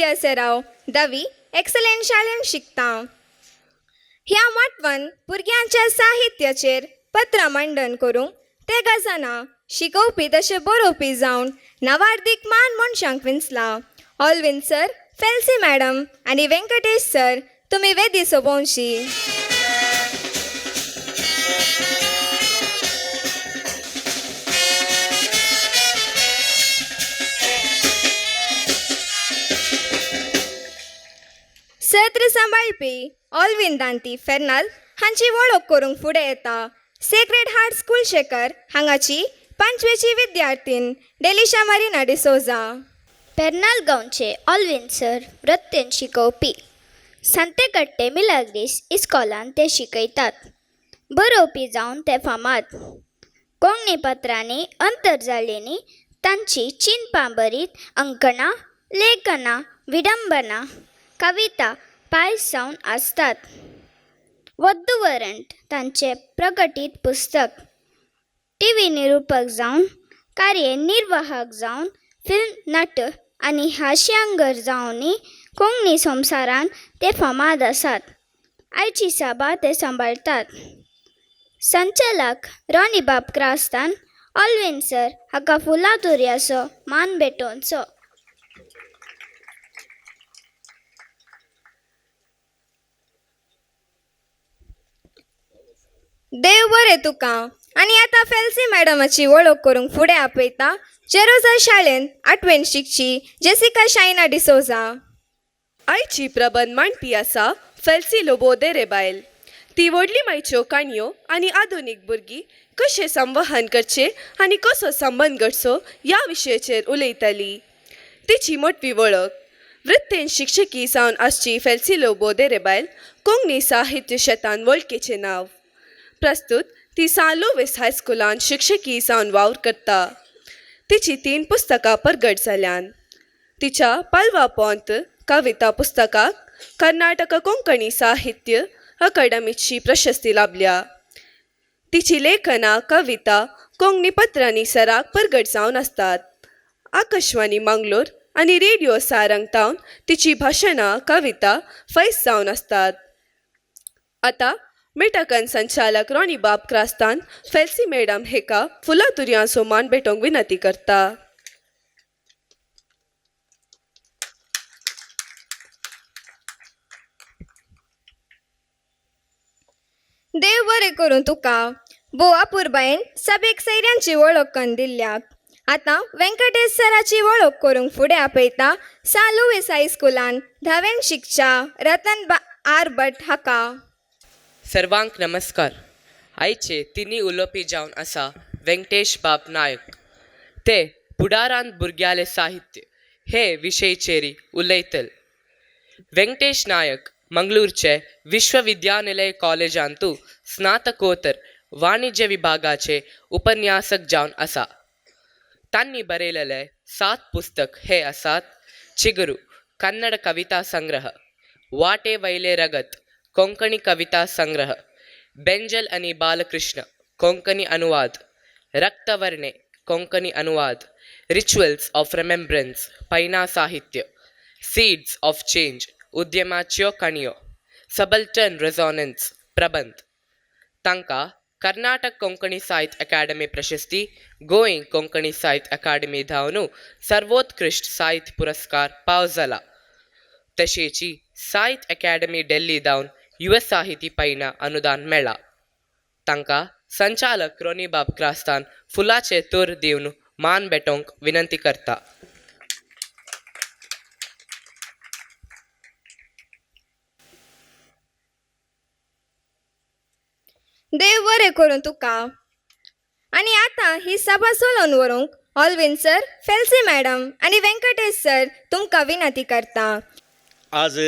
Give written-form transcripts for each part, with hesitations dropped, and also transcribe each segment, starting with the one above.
Lucia सेराव धावी excellent शाळेंत शिकता. ह्या माटवान भुरग्यांच्या साहित्याचेर पत्रां मांडण करूंक ते गजाना शिकोवपी तशें बरोवपी जावन नावार्दीक मान मनशांक विंचला. ऑलविन सर, फेल्सी मॅडम आनी व्यंकटेश सर, तुमी वेदी सोबोवची. सत्र सांबाळपी ऑलविन दांती फेर्नाल हांची वळख करूंक फुडें येता सेक्रेड हार्ट स्कूल शेकर हांगाची पांचवेची विद्यार्थीन डेलिशा मारिना डिसोजा. पेर्नाल गांवचे ऑलविन सर वृत्तेन शिकोवपी. सांतेकट्टे मिलाग्रीस इस्कॉलान ते शिकयतात. बरोवपी जावन ते फामाद. कोंकणी पत्रांनी अंतरजाळींनी तांची चिंतपां बरीत अंकणां, लेखनां, विडंबनां, कविता पायस जावन आसतात. वद्दुवरंट तांचें प्रकटीत पुस्तक. टी व्ही निरुपक जावन, कार्यनिर्वाहक जावन, फिल्म नट आनी हास्यांगर जावनय कोंकणी संवसारांत ते फामाद आसात. आयची सभा ते सांबाळटात. संचालक रॉनीबाब क्रास्तान ऑलविन सर हाका फुलां तुरयाचो मान भेटोवचो. देव बरें तुका. आनी आतां फेल्सी मॅडमाची वळख करूंक फुडें आपयता जेरोजा शाळेंत आठवेन शिकची जेसिका शायना डिसोजा. आयची प्रबंध मांडपी आसा फेल्सी लोबो देरेबायल. ती व्हडली मायच्यो काणयो आनी आधुनीक भुरगीं कशें संवहन करचें आनी कसो संबंद घडचो ह्या विशयाचेर उलयताली. तिची मोटवी वळख वृत्तेन शिक्षकी जावन आसची फेल्सी लोबो देरेबायल कोंकणी साहित्य शेतान वळखीचें नांव. प्रस्तूत ती सान लुवीस हायस्कुलान शिक्षकी जावन वावर करता. तिची 3 पुस्तकां परगट जाल्यान. तिच्या पालवा पोंत कविता पुस्तकाक कर्नाटक कोंकणी साहित्य अकादमीची प्रशस्ती लाभल्या. तिची लेखनां कविता कोंकणी पत्रांनी सराक परगट जावन आसतात. आकाशवाणी मंगलोर आनी रेडिओ सारंग तावन तिची भाशणां कविता फैस जावन आसतात. आतां मिटकन संचालक रॉनीबाब क्रास्तान फेल्सी मॅडम हेका फुलां तुरयांचो मान भेटोवंक विनंती करता. देव बरें करूं तुका. बोवा पुरबायेन सभेक सैऱ्यांची वळख करून दिल्ल्याक. आतां व्यंकटेश सराची वळख करूंक फुडें आपयता सान लुवीस हायस्कुलान धावेन शिकच्या रतन आर भट हाका. सर्वांक नमस्कार. आयचे तिनी उलोवपी जावन आसा व्यंकटेश बाब नायक. ते पुडारांत भुरग्याले साहित्य हे विशयचेर उलयतले. व्यंकटेश नायक मंगळूरचे विश्वविद्यानिलय कॉलेजांतू स्नातकोत्तर वाणिज्य विभागाचे उपन्यासक जावन आसा. तांणी बरयलेले 7 पुस्तक हे आसात: चिगरू कन्नड कविता संग्रह, वाटे वयले रगत कोंकणी कविता संग्रह, बेंजल आनी बालकृष्ण कोंकणी अनुवाद, रक्तवर्णे कोंकणी अनुवाद, रिच्युअल्स ऑफ रिमेम्ब्रन्स पैना साहित्य, सीड्स ऑफ चेंज उद्यमाच्यो काणयो, सबल्टन रेझॉनन्स प्रबंध. तांकां कर्नाटक कोंकणी साहित्य अकादमी प्रशस्ती, गोंय कोंकणी साहित्य अकादमी धावन सर्वोत्कृश्ट साहित्य पुरस्कार पाव जाला. तशेंच साहित्य अकादमी दिल्ली धावन युव साहिती पैना अनुदान मेळ्ळा. तांकां संचालक रोनीबाब क्रास्तान फुलाचे तूर दिवन मान भेटोवंक विनंती करता. देव बरें करूं तुका. आनी आतां ही सभा चलोवन व्हरूंक ऑलविन सर, फेल्सी मॅडम आनी व्यंकटेश सर तुमकां विनंती करता. आज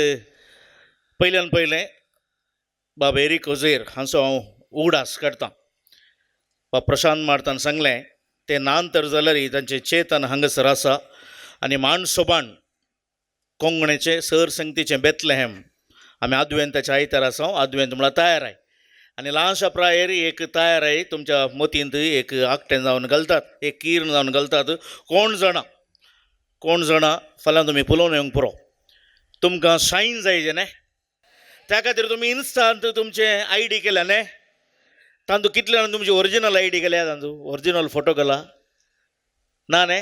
पयल्यान पयलें बाब एरीक ओझेर हांचो हांव उगडास काडटा. बाब प्रशांत मार्तान सांगलें ते नान तर जाल्यार तांचें चेतन हांगासर आसा आनी मांडसोबाण कोंकणीचें सर संगतीचें बेतलेहम आमी आदवेंताच्या आयतार आसा. आदवेंत म्हळ्यार तयार आहे आनी ल्हानशा प्रायेर एक तयार आहे तुमच्या मतींत एक आकटें जावन घालतात, एक किर्ण जावन घालतात. कोण जाणा कोण जाणा फाल्यां तुमी पळोवन येवंक पुरो. तुमकां शायन जाय जे न्ही, त्या खातीर तुमी इन्स्टांत तुमचें I D केल्या न्ही, तातूंत कितले जाणां तुमची ओरिजिनल I D केल्या, तातूंत ओरिजिनल फोटो केला ना न्ही,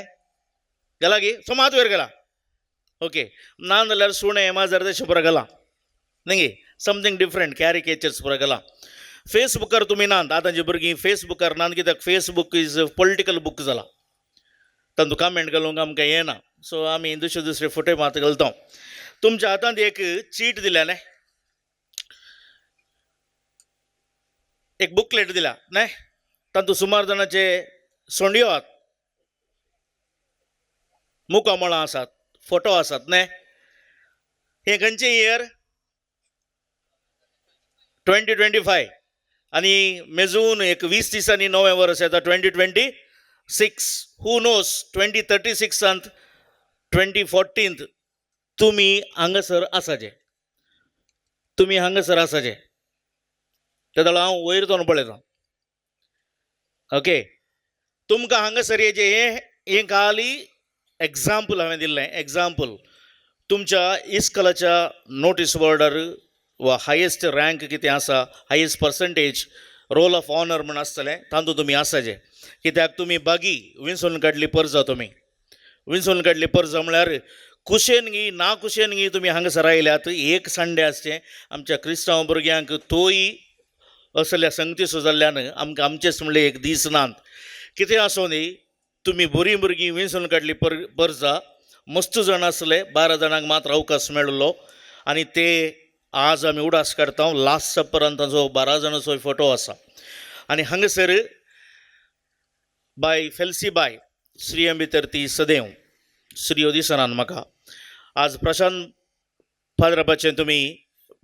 गेला की सोमात वयर गेला, ओके. ना जाल्यार सुणें माजर तशें पुरो गेलां न्ही, समथींग डिफरंट कॅरिकेचर्स पुरो गेलां. फेसबुकार तुमी नात, आतांची भुरगीं फेसबुकार नात, कित्याक फेसबूक is political book जाला, तातूंत कमेंट घालूंक आमकां येना, सो आमी दुसरे दुसरे फोटे मात घालता. तुमच्या हातांत एक चीट दिल्या न्ही, एक बुकलेट दिल्या न्ही, तातूंत सुमार जाणाचे सोंडयो आहात, मुखामळां आसात, फोटो आसात न्ही. हें खंयचें इयर? 2025. आनी मेजून एक 20 दिसांनी नवें वर्स येता, 2026. हू नोज, 2036 2014 तुमी हांगासर आसाचे, तुमी हांगासर आसाचे. तेदोळ हांव वयर तोंड पळयतां. ओके, तुमकां हांगासर येचें हें हें खाली एग्जाम्पल हांवें दिल्लें. एग्जाम्पल तुमच्या इस्कॉलाच्या नोटीस बोर्डार वा हायेस्ट रँक कितें आसा, highest percentage, roll of honour म्हूण आसतलें, तातूंत तुमी आसाचे. कित्याक तुमी बागी विंचून काडली परजा, तुमी विंचून काडली परजा म्हळ्यार कुशेन गी ना कुशेन गी तुमी हांगासर आयल्यात. एक संडे आसचें आमच्या क्रिस्तांव भुरग्यांक तोय असल्या संगतीसो जाल्ल्यान आमकां आमचेच म्हणलें एक दीस नात. कितें आसूं न्ही, तुमी बरीं भुरगीं विंचून काडली परजा. मस्त जाण आसले, 12 जाणांक मात्र अवकाश मेळिल्लो आनी ते आज आमी उडास काडटा. लास्ट सप्परान तांचो 12 जाणांचो फोटो आसा. आनी हांगासर बाय फेल्सी बाय श्रीयं भितर ती सदैव श्रीयो दिसनान म्हाका. आज प्रशांत फादराबाचें तुमी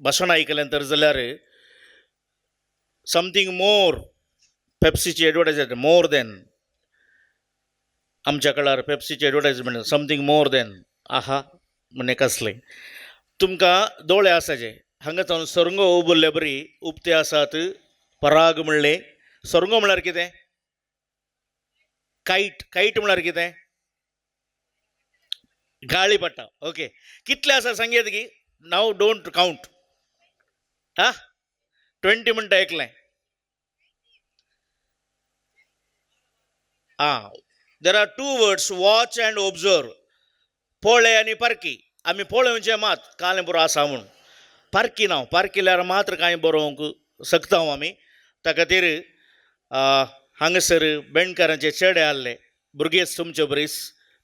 भाशण आयकलें तर जाल्यार समथींग मोर, पेप्सीची एडवर्टायज मोर देन, आमच्या काळार पेप्सीची एडवर्टायजमेंट समथींग मोर देन आहा म्हण एक आसलें. तुमकां दोळे आसाचे, हांगा जावन सोरंगो उबल्ले बरी उबते आसात, पराग म्हणलें. सोरंगो म्हळ्यार कितें? कायट. कायट म्हळ्यार कितें? गाळी पडटा. ओके, कितले आसा सांगयात की? नाव don't count. आं 20 म्हणटा एकलें. आं, there are 2 words, watch and observe. पळय आनी पारखी. आमी पळोवचें मात कालें पुरो आसा म्हूण, पारखी ना, पारखिल्यार मात्र कांय बरोवंक शकता आमी. त्या खातीर हांगासर बेणकारांचे चेडे आहले भुरगेच तुमचे बरीस,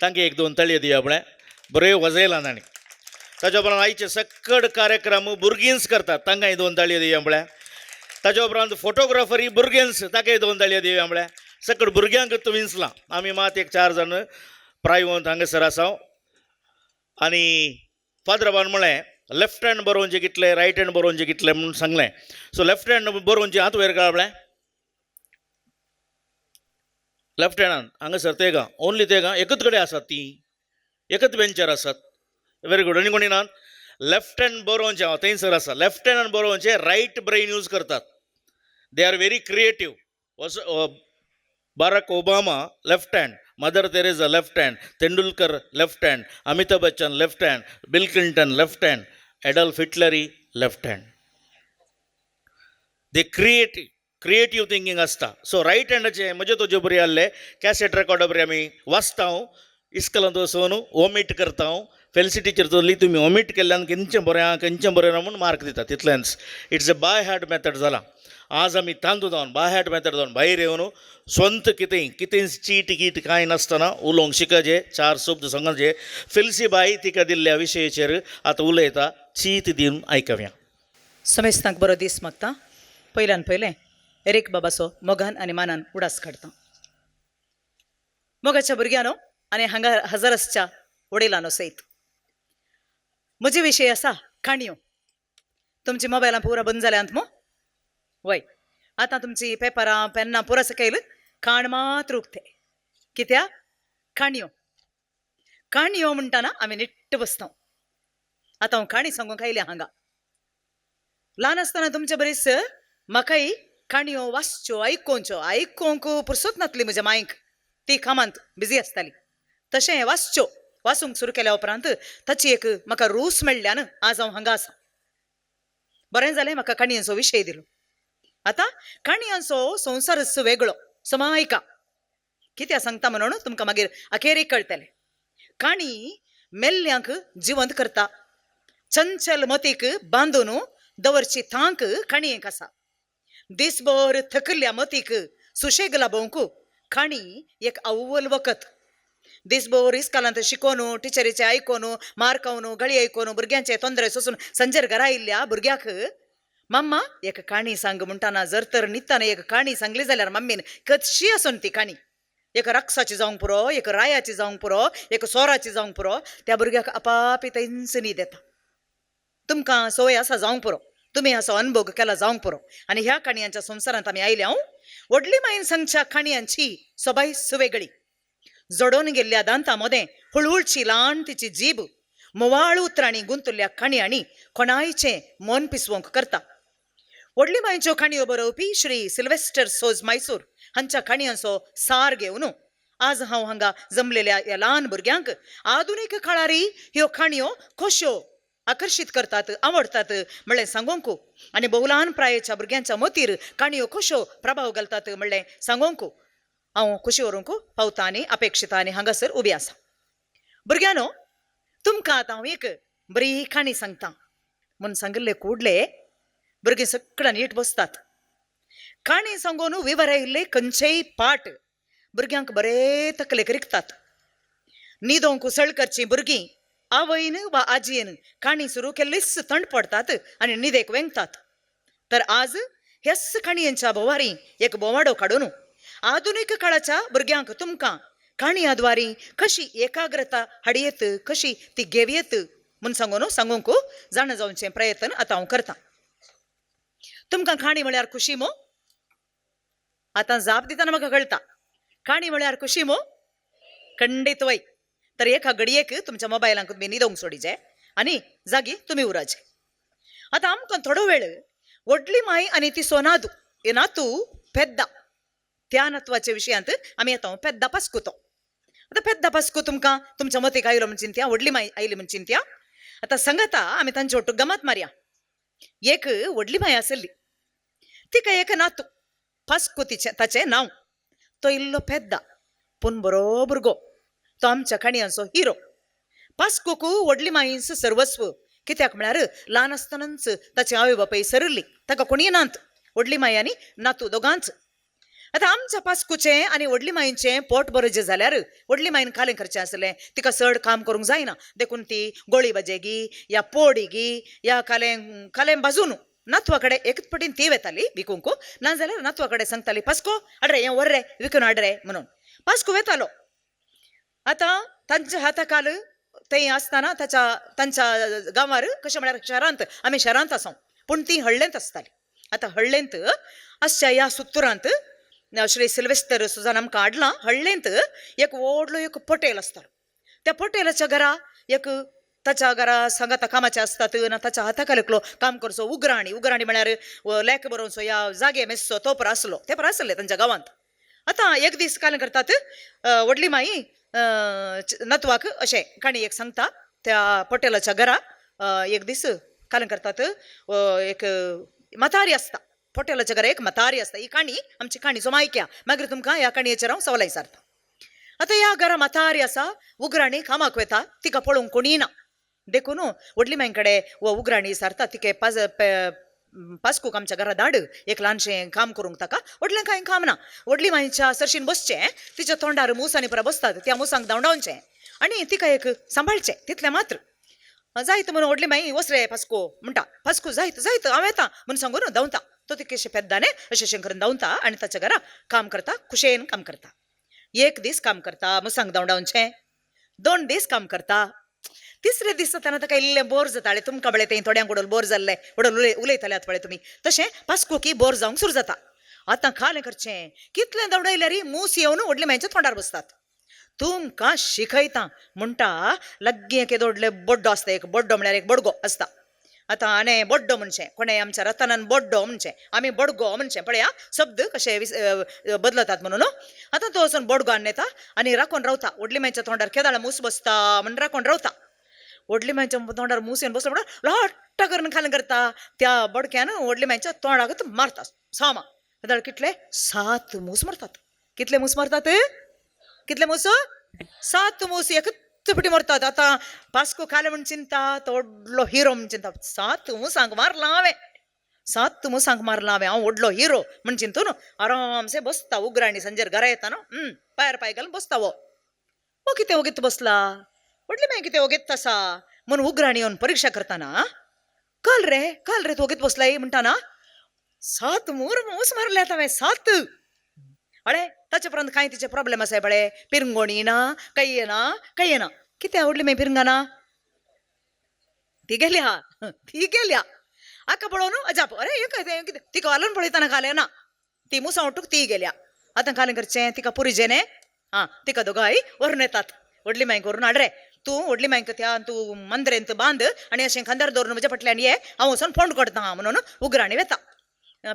तांकां एक दोन तळये दिया म्हळ्यार बरें वाजयलां तांणी. ताच्या उपरांत आयचे सकड कार्यक्रम भुरगींच करतात, तांकांय 2 ताळयो दिवया म्हळ्यार. ताच्या उपरांत फोटोग्राफरी भुरगेंच, ताकाय 2 ताळयो दिवया म्हळ्यार. सकड भुरग्यांक तुविंचलां. आमी मात एक 4 जाण प्रायवंत हांगासर आसा. आनी फादराबान म्हळें लेफ्ट हँड बरोवचें कितलें, रायट हँड बरोवचें कितलें म्हूण सांगलें. सो लेफ्ट हँड बरोवचें हात वयर काड म्हळें. लेफ्ट हँडान हांगासर तेगां, ओन्ली तेगां एकच कडेन आसात, ती एकच बेंचार आसात. Very good. आनी कोणी ना लेफ्ट हँड बरोवचें हांव थंयसर आसा. लेफ्ट हँडान बरोवचें, रायट ब्रेन यूज करतात. They are very creative. Barack Obama left hand, Mother Teresa left hand, Tendulkar left hand, Amitabh Bachchan left hand, Bill Clinton left hand, Adolf हिटलरी left hand. They creative thinking आसता. So right हँडाचें म्हजे तुजे बरी आहले cassette रेकॉर्डा बरी आमी वाचता, इस्कलांत वचून omit करता. फेल्सी टिचर चोरली तुमी ओमीट केल्ल्यान खंयचें बरें आहा खंयचें बरें ना म्हूण मार्क दिता तितलेंच. It's a by heart method जाला. आज आमी तांदूळ जावन बाय हार्ट मेथड जावन भायर येवन स्वंत कितें कितें चीट गीट कांय नासतना उलोवंक शिकचे, 4 शब्द सांगचे. फेल्सी बाय तिका दिल्ल्या विशयाचेर आतां उलयता, चीत दिवन आयकया. समेस्तांक बरो दीस मागता. पयल्यान पयलें एरीक बाबाचो मोगान आनी मानान उडास काडटा. मोगाच्या भुरग्यांनो आनी हांगा हजर आसच्या वडिलांनो सयत म्हजे विशय आसा काणयो. तुमची मोबायलां पुरा बंद जाल्यांत मू? वय, आतां तुमची पेपरां पेन्नां पुरा सकयल काण मात्र उगते. कित्याक? काणयो. काणयो म्हणटाना आमी निट्ट बसता. आतां हांव काणी सांगूंक आयल्या हांगा. ल्हान आसतना तुमचे बरीच म्हाकाय काणयो वाचच्यो, आयकोवच्यो. आयकोवंक पुरसत नासली म्हज्या मांयक, ती कामांत बिजी आसताली. तशें वाचच्यो वाचूंक सुरू केल्या उपरांत ताची एक म्हाका रूच मेळ्ळ्यान आज हांव हांगा आसा. बरें जालें म्हाका काणयांचो विशय दिलो. आतां काणयांचो संवसारच वेगळो समायका कित्याक सांगता म्हणून तुमकां मागीर अखेरीक कळटलें. काणी मेल्ल्यांक जिवंत करता, चंचल मतीक बांदून दवरची तांक काणयेक आसा. दिसभर थकल्ल्या मतीक सुशेग लाबोवंक काणी एक अव्वल वखद. दिसभर इस्कालांत शिकोवन टिचरीचे आयकोन मार खावन गळी आयकोन भुरग्यांचे तोंदरे सोसून संजेर घरा आयिल्ल्या भुरग्याक मम्मा एक काणी सांग म्हणटाना जर तर न्हिदतना एक काणी सांगली जाल्यार मम्मीन कशी आसून ती काणी एक रक्साची जावंक पुरो, एक रायाची जावंक पुरो, एक सोराची जावंक पुरो, त्या भुरग्याक आपापी थंयच न्हीद येता. तुमकां संवय आसा जावंक पुरो, तुमी असो अनुभव केला जावंक पुरो. आनी ह्या काणयांच्या संवसारांत आमी आयल्या. व्हडली मायन सांगच्या काणयांची सोबाय सुवेगळी जडोवन गेल्ल्या दांतां मदें हुळहुळची ल्हान तिची जीब मोवाळ उतरांनी गुंतुल्ल्या काणयांनी कोणायचें मन पिसवंक करता. व्हडली मायच्यो काणयो बरोवपी श्री सिल्वेस्टर सोज मैसूर हांच्या काणयांचो सार घेवन आज हांव हांगा जमलेल्या ह्या ल्हान भुरग्यांक आधुनीक काळारी ह्यो काणयो कश्यो आकर्शीत करतात, आवडटात म्हणलें सांगोंक आनी भोव ल्हान प्रायेच्या भुरग्यांच्या मतीर काणयो कश्यो प्रभाव घालतात म्हणलें सांगोंक हांव खुशी व्हरूंक पावता आनी अपेक्षिता आनी हांगासर उबी आसा. भुरग्यांनो, तुमकां आतां हांव एक बरी काणी सांगता म्हूण सांगिल्ले कुडले भुरगीं सगळ्यां नीट बसतात. काणी सांगून विवरायिल्ले खंयचेय पाठ भुरग्यांक बरे तकलेक रिगतात. न्हिदोंक उसळ करचीं भुरगीं आवयन वा आजयेन काणी सुरू केल्लीच थंड पडटात आनी न्हिदेक वेंगतात. तर आज ह्याच काणयेंच्या भोवारी एक भोंवाडो काडून आधुनीक काळाच्या भुरग्यांक तुमकां काणयां कशी एकाग्रता हाडयेत, कशी ती घेवयेत म्हूण सांगून सांगूंक जाणा जावचें प्रयत्न आतां हांव करतां. तुमकां काणी म्हळ्यार खुशी मो? आतां जाप दितना म्हाका कळटा. काणी म्हळ्यार खुशी मो? खंडीत वय. तर एका घडयेक तुमच्या मोबायलांक तुमी न्हिदोवंक सोडिजे आनी जागी तुमी उराचे. आतां आमकां थोडो वेळ व्हडली माय आनी तिचो नादू हे नातू पेद्दा त्या नातवाच्या विशयांत आमी आतां पेद्दा पास्कुतो. आतां पेद्दा पास्कू तुमकां तुमच्या मतीक आयलो म्हण चिंत्या, व्हडली माय आयली म्हण चिंत्या. आतां सांगता आमी तांचे ಒಟ್ಟು गमत मारया. एक व्हडली माय आसली, तिका एक नातू पास्कू तिचें ताचें नांव. तो इल्लो पेद्दा पूण बरो भुरगो, तो आमच्या काणयांचो हिरो. पास्कूक व्हडली मायींच सर्वस्व, कित्याक म्हळ्यार ल्हान आसतनाच ताचे आवय बापूय सरिल्ली, ताका कोणीय नात, व्हडली माय आनी नातू दोगांच. आतां आमच्या पास्कूचें आनी व्हडली मायेचें पोट बरें जें जाल्यार व्हडली मायन कालें करचें आसलें, तिका चड काम करूंक जायना देखून ती गोळी भाजेगी या पोडीगी या कालें कालें भाजून नातवा कडेन एकच पटीन ती वेताली विकूंक, नाजाल्यार नातवा कडेन सांगताली पास्को हाड रे हें व्हर रे विकून हाड रे म्हणून. पास्को वेतालो. आतां तांच्या हाता खाल थंय आसतना ताच्या तांच्या गांवार कशें म्हळ्यार शहरांत, आमी शहरांत आसा पूण ती हळ्ळेंत आसताली. आतां हळ्ळेंत आसच्या ह्या सुत्तुरांत श्री सिल्वेस्टर सुजान आमकां हाडलां. हळ्ळेंत एक व्हडलो एक पटेल आसतालो. त्या पटेलाच्या घरा एक ताच्या घरा सांगाता कामाचे आसतात ना ताच्या हाता एकलो काम करचो उगराणी, उगराणी म्हळ्यार लेख बरोवचो या जागे मेजचो तो पर आसलो, ते पर आसले तांच्या गांवांत. आतां एक दीस कालें करतात व्हडली माई नातवाक अशें काणी एक सांगता. त्या पटेलाच्या घरा एक दीस कालें करतात एक म्हातारी आसता, पटेलाच्या घरा एक म्हातारी आसता. ही काणी आमची काणी सो आयक्या, मागीर तुमकां ह्या काणयेचेर हांव सवाल विचारता. आतां ह्या घरा म्हातारी आसा, उगराणी कामाक वेता, तिका पळोवंक कोणीय ना देखून व्हडली माई कडेन वो उगराणी विचारता तिके पास्कूक आमच्या घरा धाड एक ल्हानशें काम करूंक ताका. व्हडलें कांय काम ना, व्हडली मायच्या सरशीन बसचें, तिच्या तोंडार मुसांनी पुरा बसतात त्या मुसांक धांवडावचें आनी तिका एक सांबाळचें तितलें मात्र. जायत म्हणून व्हडली माई वच रे पास्को म्हणटा. पास्को जायत जायत हांव येता म्हणून सांगून धांवता. तो तिकेशे पेद्दाने अशें अशें करून धांवता आनी ताच्या घरा काम करता, खुशेन काम करता. एक दीस काम करता मुसांक धांवडावचें, 2 दीस काम करता, तिसरे दीस जाताना ताका इल्लें बोर जातालें. तुमकां पळय तें थोड्यांक उडोल बोर जाल्लें उडोल उलयताल्यात पळय तुमी, तशें पास्कू की बोर जावंक सुरू जाता. आतां खालें करचें कितलें धांवडायल्यार मूस येवन व्हडले मायच्या तोंडार बसतात. तुमकां शिकयता म्हणटा. लागीं एक येदो व्हडले बड्डो आसता, एक बड्डो म्हळ्यार एक बडगो आसता. आतां आणे बोड्डो म्हणचें कोणें आमच्या रतनान बोड्डो म्हणचें आमी बोडगो म्हणचें पळया शब्द कशे बदलतात म्हणून. आतां तो वचून बोडगो हाडून येता आनी राखून रावता. व्हडली मांयच्या तोंडार केदाळ मूस बसता म्हण राखून रावता. व्हडली मांयच्या तोंडार मूस येवन बसलो म्हणून लोट्ट करून खालन करता त्या बोडक्यान व्हडली मांयच्या तोंडाकच मारता सामा. केदाळ कितले 7 मूस मारतात. कितले मूस मारतात? कितले मूस? 7 मूस एकच पिटी मरतात. आतां पास्को खाले म्हण चिंता तो व्हडलो हिरो म्हण चिंता. 7 मुसांक मारला हांवें, 7 मुसांक मारला हांवें, हांव व्हडलो हिरो म्हण चिंतू न्हू आरामसे बसता. उग्राणी संजेर घरा येता न्हू पांयार पांय घालून बसता. हो हो कितें ओगीत बसला, व्हडली मागीर कितें ओगीत आसा म्हूण उग्राणी येवन परिक्षा करतना काल रे काल रे तूं ओगीत बसलाय म्हणटा ना 7 मूस मारल्यात हांवें 7. अळे ताचे उपरांत कांय तिचे प्रॉब्लेम आसाय पळे पिरंगोणी ना काही येना काही येना. कितें आवडली मागीर पिरंगाना ती गेल्या ती गेल्या आका पळोवन अजाप अरे हें काय कितें तिका घालून पळयतना खालें ना ती मुसां उठूंक ती गेल्या. आतां खालें करचें तिका पुरीचें न्ही आं तिका दोगांय व्हरून येतात. व्हडली मांयक व्हरून हाड रे तूं व्हडली मांयक त्या तूं मंदरेंत बांद आनी अशें खांदार दवरून म्हज्या फाटल्यान ये हांव वचून फोंड करता म्हणून उग्राणी वेता.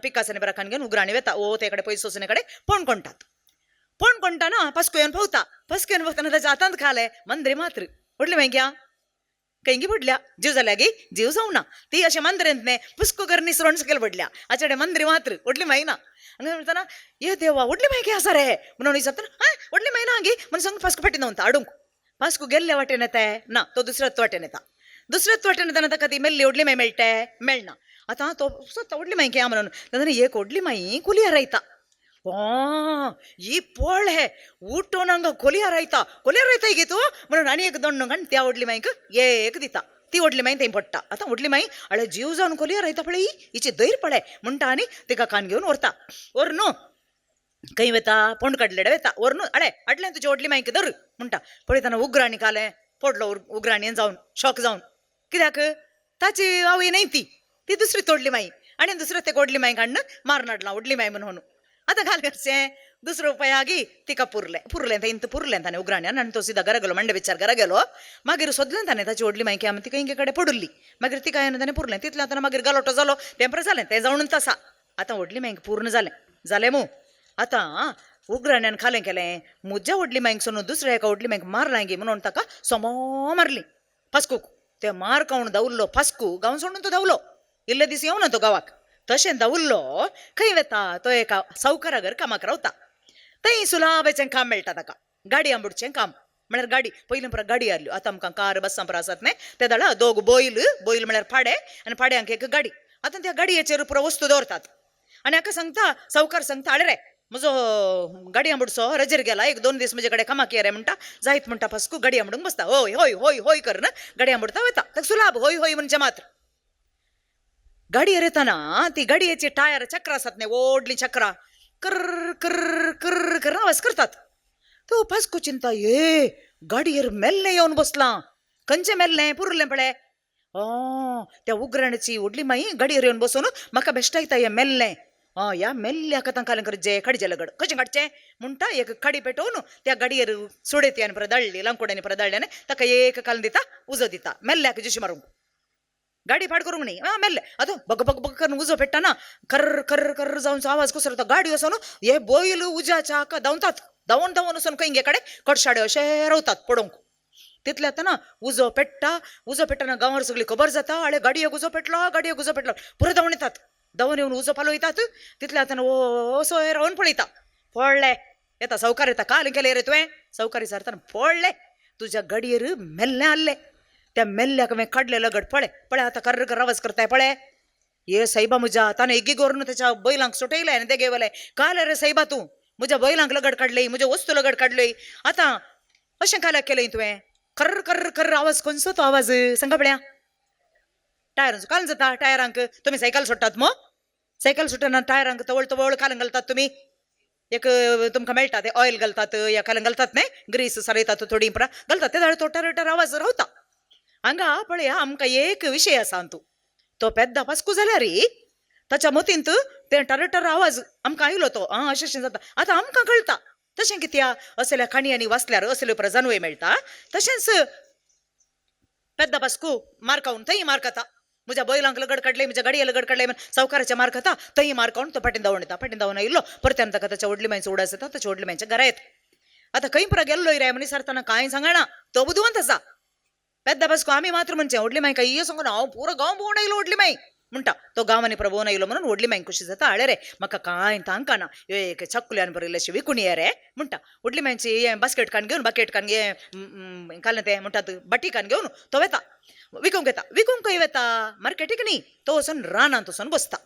पिकासानी बराखान घेवन उग्राणी वेता. ओ ते कडेन पयस वचून कडेन फोंड कोणटात. फोंड कोणटाना पास्को येवन पावता. पास्को येवन पावतना ताच्या हातांत खालें मंदरे मात्र. व्हडली मांय घ्या खंयगी पडल्या जीव जाल्या गी जीव जावना ती अशें मंदरेंत न्ही पुस्को कर निसरोण सकयल पडल्या आचेडे मंदरी मात्र व्हडली माय ना. हांगा म्हणटाना ये देवा व्हडली माय गे आसा रे म्हणून विचारतना हां व्हडली माय ना गी म्हणून सांग पास्को फाटीं धांवता हाडूंक. पास्को गेल्ल्या वाटेन येता ना तो दुसऱ्याच वाटेन येता. दुसऱ्याच वाटेन येताना ताका ती मेल्ली व्हडली माय मेळटा मेळना. आतां तो सोदता व्हडली माय घे म्हणून तेन्ना एक व्हडली माई कुलयार आयता. ही पळ हे उठोन हांगा कोलयार आयता कोलयार आयता गे तूं म्हणून आनी एक दोण्ण घाण त्या व्हडली माईक एक दिता. ती व्हडली माई थंय पडटा. आतां व्हडली माई अळे जीव जावन कोलयार आयता पळय हिची धैर पळय म्हणटा आनी तिका कान घेवन व्हरता. व्हर न्हू खंय वता पोंड काडलेडे वता. व्हर न्हू अळे हाडलें तुजे व्हडली माईक धर म्हणटा. पळयतना उग्राणी खालें पडलो उग्राणयेन जावन शॉक जावन कित्याक ताची आवय न्हय ती ती दुसरी तोडली माई आनी दुसरे ते व्हडली माई काडून मारून हाडला व्हडली माई म्हणून. आतां घाल करचें दुसरो उपाय आगी तिका पुरलें पुरलें थंय पुरलें ताणें उग्राण्यान आनी तो सिदा घरा गेलो मांडे बिचार घरा गेलो. मागीर सोदलें ताणें ताची व्हडली माई आमी तिका इंके कडेन पडुल्ली. मागीर तिका येवन ताणें पुरलें तितलें आतां मागीर गलोटो जालो तें पळय जालें तें जावनूच आसा. आतां व्हडली माईक पूर्ण जालें जालें मू. आतां उग्राण्यान खालें केलें म्हज्या व्हडली माईक सोडून दुसऱ्या एका व्हडली माईक मारलां गी म्हणून ताका सोमो मारली फास्कूक. ते मार खावन धांवल्लो फास्कू गांव सोडून तो धांवलो. इल्ले दीस येवना तो गांवाक तशें धांवल्लो खंय वेता तो एका सावकारा घर कामाक रावता. थंय सुलाबेचें काम मेळटा ताका गाडी आंबुडचें काम म्हळ्यार गाडी पयलीं पुरा गाडी हाडल्यो. आतां आमकां कार बसां पुरा आसात न्ही ते दाडा दोग बैल बैल म्हळ्यार पाडे आनी पाड्यांक एक गाडी. आतां त्या गाडयेचेर पुरा वस्तू दवरतात आनी हाका सांगता सावकार सांगता हाड रे म्हजो गाडी आंबुडचो रजेर गेला 1-2 दीस म्हजे कडेन कामाक ये रे म्हणटा. जायत म्हणटा फास्कू गाडी आंबडूंक बसता. हय हय हय हय कर गाडी आंबुडता वता ताका सुलाब हय हय म्हणजे मात्र. गाडयेर येताना ती गाडयेची टायर चक्रां आसात न्ही व्हडलीं चक्रां कर कर कर कर आवाज करतात. तो पास्को चिंता ये गाडयेर मेल्लें येवन बसलां खंयचें मेल्लें पुरलें पळय त्या उग्राण्याची व्हडली माई गाडयेर येवन बसून म्हाका बेश्टायता हें मेल्लें. ह्या मेल्ल्याक आतां कालें करचें काडचें लगड कशें काडचें म्हणटा एक काडी पेटोवन त्या गाडयेर सोडयती आनी परत दाळ्ळी लांकूड आनी परत दाळ्ळी आनी ताका एक काल दिता उजो दिता मेल्ल्याक जिशी मारूंक गाडी फाट करूंक न्ही. आं मेल्लें आतां बग बग बग करून उजो पेट्टाना कर कर कर जावन आवाज कसो जाता गाडी वचून हे बैल उज्याच्या हाका धांवतात धांवून धांवून वचून खंय कडेन कडशाडे अशे रावतात पडोवंक. तितले आतां ना उजो पेट्टा उजो पेट्टाना गांवार सगळी खबर जाता आळे गाडयेक उजो पेटलो गाडयेक उजो पेटलो पुरो धांवून येतात धांवून येवन उजो पालयतात. तितले आतां असो रावन पळयता पडले येता सावकार येता काल केलें रे तुवें सावकार विचारतना पडले तुज्या गाडयेर मेल्लें आहलें त्या मेल्ल्याक हांवें काडलें लगड पळय पळय आतां कर्र कर्र आवाज करताय पळय ये सायबा म्हज्या ताणें एगी करून त्याच्या बैलांक सुटयलें आनी ते घेवलें काल रे सायबा तूं म्हज्या बैलांक लगड काडलें म्हज्या वस्तू लगड काडली आतां अशें काल्याक केलें तुवें कर्र कर्र कर्र आवाज खंयचो तो आवाज सांगा पळया. टायरांचो काल जाता टायरांक तुमी सायकल सोडटात मग सायकल सोडटना टायरांक तवळ तवळ काल घालतात तुमी एक तुमकां मेळटा ते ऑयल घालतात या काल घालतात न्ही ग्रीस सारयतात थोडी परा घालतात ते जाल्यार तो टर टर आवाज रावता. हांगा पळया आमकां एक विशय आसा तूं तो पेद्दा पास्कू जाल्यार ताच्या मतींत तें टर टर आवाज आमकां आयलो तो आं अशें अशें जाता. आतां आमकां कळटा तशें कित्याक असल्या काणयांनी वाचल्यार असल्यो प्रजानूय मेळटा. तशेंच पेद्दा पास्कू मार खावन थंय मार खाता म्हज्या बैलांक लगड काडले, म्हज्या गाडये लगड काडले म्हण सावकाराचे मार खाता, थंय मार खावन तो फाटीन धांवून येता. फाटीन धांवून आयिल्लो परत्यान ताका ताच्या व्हडली मांयचो उडास येता, ताच्या व्हडली मांयच्या घरा येता. आतां खंय पुरा गेल्लो रे म्हणी सरतना कांय सांगना, तो बुदवंत आसा. पेद्दा पास्को आमी मात्र म्हणचें व्हडली माय कांय सांगून हांव पुरो गांव भोंवून आयलो व्हडली माय म्हणटा. तो गांवांनी प्रभोवन आयलो म्हणून व्हडली माय खुशी जाता. हाडे रे म्हाका कांय तांकाना एक चकुल्यान बरयल्लें विकून ये रे म्हणटा. व्हडली मांयची हें बास्केट कान घेवन, बकेट कान घे घालें तें म्हणटात, बाटी कान घेवन तो वेता विकूंक येता. विकूंक खंय वेता, मार्केटीक न्ही, तो वचून रानांत वचून बसता.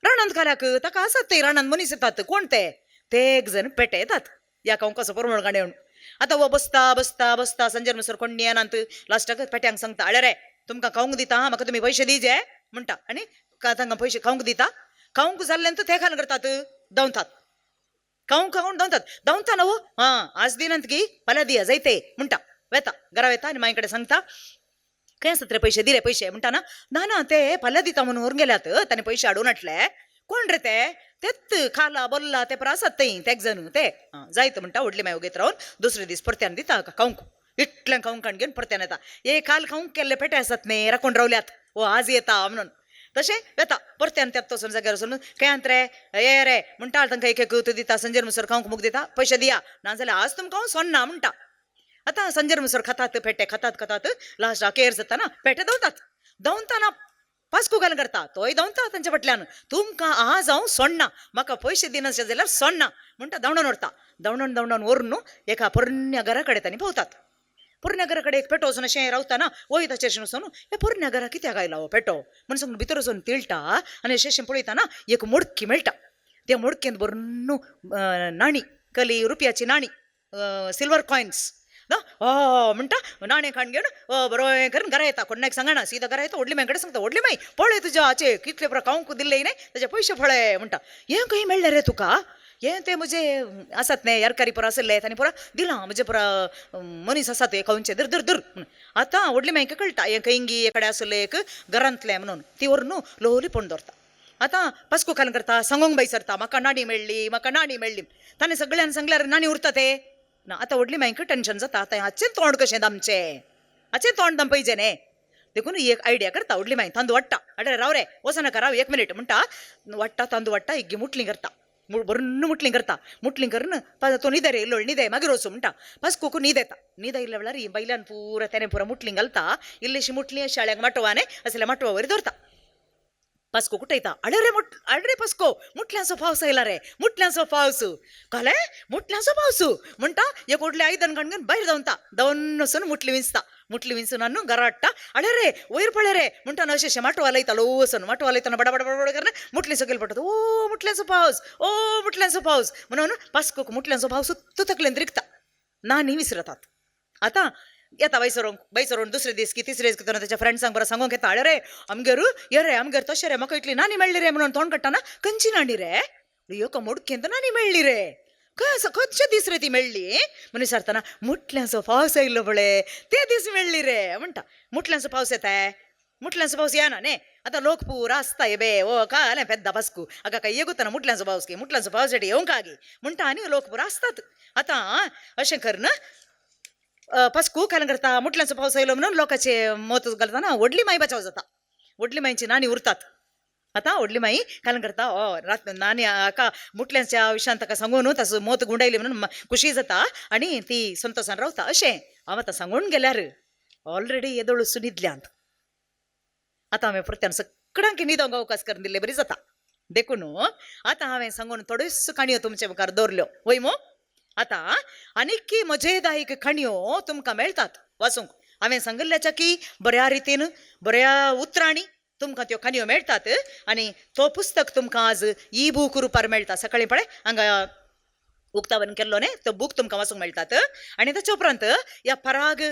रानांत घाल्याक ताका आसात ते रानांत मनीस येतात. कोण ते, ते एक जण पेटे येतात या खावंक कसो परमळ काणें म्हणून. आतां हो बसता बसता बसता संजर मसर कोण येनात. लास्टाक पेट्यांक सांगता, आळे रे तुमकां खावंक दिता, म्हाका तुमी पयशे दिजे म्हणटा. आनी तांकां पयशे खावंक दिता. खावंक जाल्ल्यान ते खाल करतात, धांवतात, खावंक खावून धांवतात. धांवता न्हू हां आज दिनात की फाल्यां दिया जायते म्हणटा. वेता घरा वेता आनी मांय कडेन सांगता, खंय आसात रे पयशे, दिले पयशे म्हणटा. ना ना ना ते फाल्यां दिता म्हणून व्हरून गेल्यात, ताणें पयशे हाडून हाडले. कोण रे ते, तेत खाला बोल्ला ते परासात थंय तेग जण ते जायत म्हणटा. व्हडली माय ओगेत रावन दुसरे दीस परत्यान दिता खावंक. इतलें खावंक काण घेवन परत्यान येता. हे काल खावंक केल्ले पेटे आसात न्ही, राखून रावल्यात, ओ आज येता म्हणून. तशें वेता परत्यान त्यात वचून जाग्यार वचून खंय रे ये रे म्हणटा. तांकां एक एक दिता, संजर मुसर खावंक मुख दिता, पयशे दिया नाजाल्यार आज तुमकां हांव सोन्ना म्हणटा. आतां संजर मुसर खातात पेटे खातात खातात लास्ट अखेर जाता पेटे धांवतात. धांवतना पास्कू घालून करता, तोय धांवता तांच्या फाटल्यान, तुमकां आज हांव सोडना, म्हाका पयशे दिनाशे जाल्यार सोडना म्हणटा. धांवडोन व्हरता, धांवडोन धांवडोन व्हरून एका पोरण्या घरा कडेन तांणी पावतात. पोरण्या घरा कडेन एक पेटो वचून अशें रावता ना, वय ताचेर वचून हे पोरण्या घरा कित्याक आयला हो पेटो म्हणून सांगून भितर वचून तिळटा आनी अशें अशें पळयता ना एक मोडकी मेळटा. त्या मोडकेंत बरून नाणी, कली रुपयाची नाणी, सिल्वर कॉयन्स ना ओ म्हणटा. नाणें काण घेवन बरों करून घरा येता. कोणाक सांगना, सीधा घरा येता. व्हडली माय कडेन सांगता, व्हडली माय पळय तुज्या हाचे कितले पुरो खावंक दिल्ले न्ही ताजे पयशे पळय म्हणटा. हें खंय मेळ्ळें रे तुका, हें तें म्हजे आसात न्ही येरकारी पुरो आशिल्ले तांणी पुरो दिलां, म्हजे पुरो मनीस आसात हे खावचे धर धर धर. आतां व्हडली मायक कळटा हें खंयगी कडेन आशिल्लें एक घरांतलें म्हणून. ती व्हरून न्हू लोली पण दवरता. आतां पास्कू खालन करता, सांगूंक बाय सरता, म्हाका नाणी मेळ्ळी, म्हाका नाणी मेळ्ळी. ताणें सगळ्यान सांगल्यार नाणी उरता ते ना. आतां व्हडली मायक टेंशन जाता, आतां हाचें तोंड कशें दामचें, हाचें तोंड दामपायचें न्ही. देखून एक आयडिया करता व्हडली माय, तांदूळ वाडटा. अरे राव रे वचनाका राव एक मिनीट म्हणटा. वाडटा तांदूळ वाडटा, एक मुटली करता, बरून मुटली करता. मुटली करून तो न्हिदे रे इल्लो न्हिदे मागीर वचूं म्हणटा. पास्कूक न्हीद येता. न्हीद आयिल्ल्या वेळार ही बैल्यान पुरा तेणें पुरा मुटली घालता, इल्लीशी मुटली शाळ्यांक माटोवा न्ही असल्या माटवा वयर दवरता. पास्को कुटयता, अडे रे अडे रे पास्को मुटल्यांचो पावस आयला रे, मुटल्यांचो पावस घाले, मुटल्यांचो पावस म्हणटा. एक व्हडलें आयदन काडून घेवन भायर धांवता, धांवन वचून मुटली विंचता. मुटली विंचून हाडून घरा हाडटा. अडे रे वयर पळय रे म्हणटा. अशें अशें माटवा लायता, ल्हवू वचून माटवा लायतना बडा बडा बडा करून मुटली सकयल पडटा. ओ मुटल्यांचो पावस, ओ मुटल्यांचो पावस म्हणून पास्कोक मुटल्यांचो पावस सुत्त तकलेन रिगता. ना न्ही विसरतात. आतां येता बायसरोंक, बायसरोन दुसरे दीस की तिसरे दीस की ताच्या फ्रेंड्सांक बरो सांगूंक येता, अरे रे आमगेर ये रे आमगेर तशें रे म्हाका इतली नाणी मेळ्ळी रे म्हणून तोंड काडटाना खंयची नाणी रे, एका मोडकेंत नाणी मेळ्ळी रे, खंय आसा खंयचे दीस रे ती मेळ्ळी म्हणून विचारतना मुटल्यांचो पावस आयिल्लो पळय ते दीस मेळ्ळी रे म्हणटा. मुटल्यांचो पावस येता, मुटल्यांचो पावस येना न्ही. आतां लोक पुरा आसता हे बे ओ कालें पेद्दा पास्कू आगा काय येगुतना मुटल्यांचो पावस की मुटल्यांचो पावस येवंक आगी म्हणटा आनी लोक पुरा आसतात. आतां अशें करून पास्कू खाlan करता, मुटल्यांचो पावस आयलो म्हणून लोकांचे मत घालतना व्हडली माय बचाव जाता, व्हडली मायची नाणी उरतात. आतां व्हडली माई खाlan करता, ओ रात नाणी हाका मुटल्यांच्या विशयान ताका सांगून ताचो मत गुंडायली म्हणून खुशी जाता आनी ती संतोशान रावता. अशें हांव आतां सांगून गेल्यार ऑलरेडी येदोळ न्हिदल्यांत. आतां हांवें परत्यान सगळ्यांक न्हिदोंक अवकाश करून दिल्ले बरी जाता. देखून आतां हांवें सांगून थोड्योच काणयो तुमचे मुखार दवरल्यो वय मू. आतां आनीक मजेदायक काणयो तुमकां मेळटात वाचूंक. हांवें सांगिल्ल्याच्या की बऱ्या रितीन बऱ्या उतरांनी तुमकां त्यो काणयो मेळटात आनी तो पुस्तक तुमकां आज ई बूक रुपार मेळटा. सकाळीं पळय हांगा उक्तावण केल्लो न्ही तो बूक तुमकां वाचूंक मेळटात. आनी ताच्या उपरांत ह्या पराग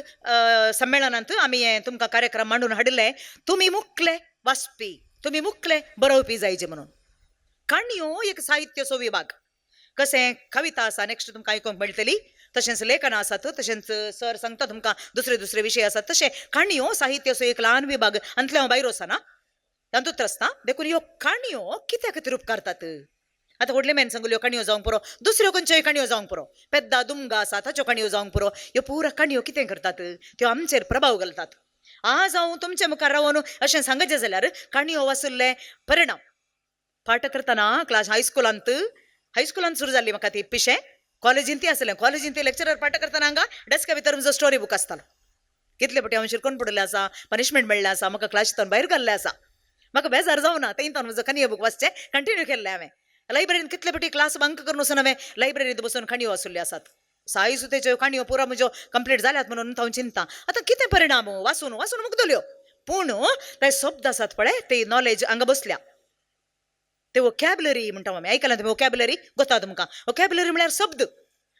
संमेलनांत आमी हें तुमकां कार्यक्रम मांडून हाडिल्ले, तुमी मुखले वाचपी, तुमी मुखले बरोवपी जायचे म्हणून. काणयो एक साहित्याचो विभाग, कशें कविता आसा नेक्स्ट तुमकां आयकूंक मेळटली, तशेंच लेखन आसात, तशेंच सर सांगता तुमकां दुसरे दुसरे विशय आसात. तशें काणयो साहित्याचो एक ल्हान विभाग, आनी हांव भायर वचना तातूंत आसता. देखून ह्यो काणयो कित्या खातीर उपकारतात. आतां व्हडले मेन सांगल्यो काणयो जावंक पुरो, दुसऱ्यो खंयच्योय काणयो जावंक पुरो, पेद्दा दुमगा आसा ताच्यो काणयो जावंक पुरो, ह्यो पुरा काणयो कितें करतात, त्यो आमचेर प्रभाव घालतात. आज हांव तुमचे मुखार रावन अशें सांगचें जाल्यार काणयो वाचिल्ले परिणाम. पाठ करतना क्लास हायस्कुलांत, हायस्कुलांत सुरू जाल्ली म्हाका ती पिशें. कॉलेजींत ती आसलें, कॉलेजींत ती लेक्चरर पाठ करतना हांगा डेस्का भितर म्हजो स्टोरी बूक आसतालो. कितले फावटी हांव शिरकोन पडिल्लें आसा, पनिशमेंट मेळ्ळें आसा, म्हाका क्लासींतल्यान भायर घाल्लें आसा. म्हाका बेजार जावना तें म्हजो काणयो बूक वाचचें कंटिन्यू केल्लें हांवें. लायब्ररींत कितले फावटी क्लास बंक करून वचून हांवें लायब्ररींत बसून काणयो वाचिल्ल्यो आसात. साई सुतेच्यो काणयो पुरा म्हज्यो कंप्लीट जाल्यात म्हणून हांव चिंता. आतां कितें परिणाम वाचून वाचून मुगदल्यो, पूण ते शब्द आसात पळय ते नॉलेज हांगा बसल्या. ते वोकॅबलरी म्हणटा आमी, आयकलां तुमी वोकॅबलरी गोता तुमकां. वोकॅबलरी म्हळ्यार शब्द.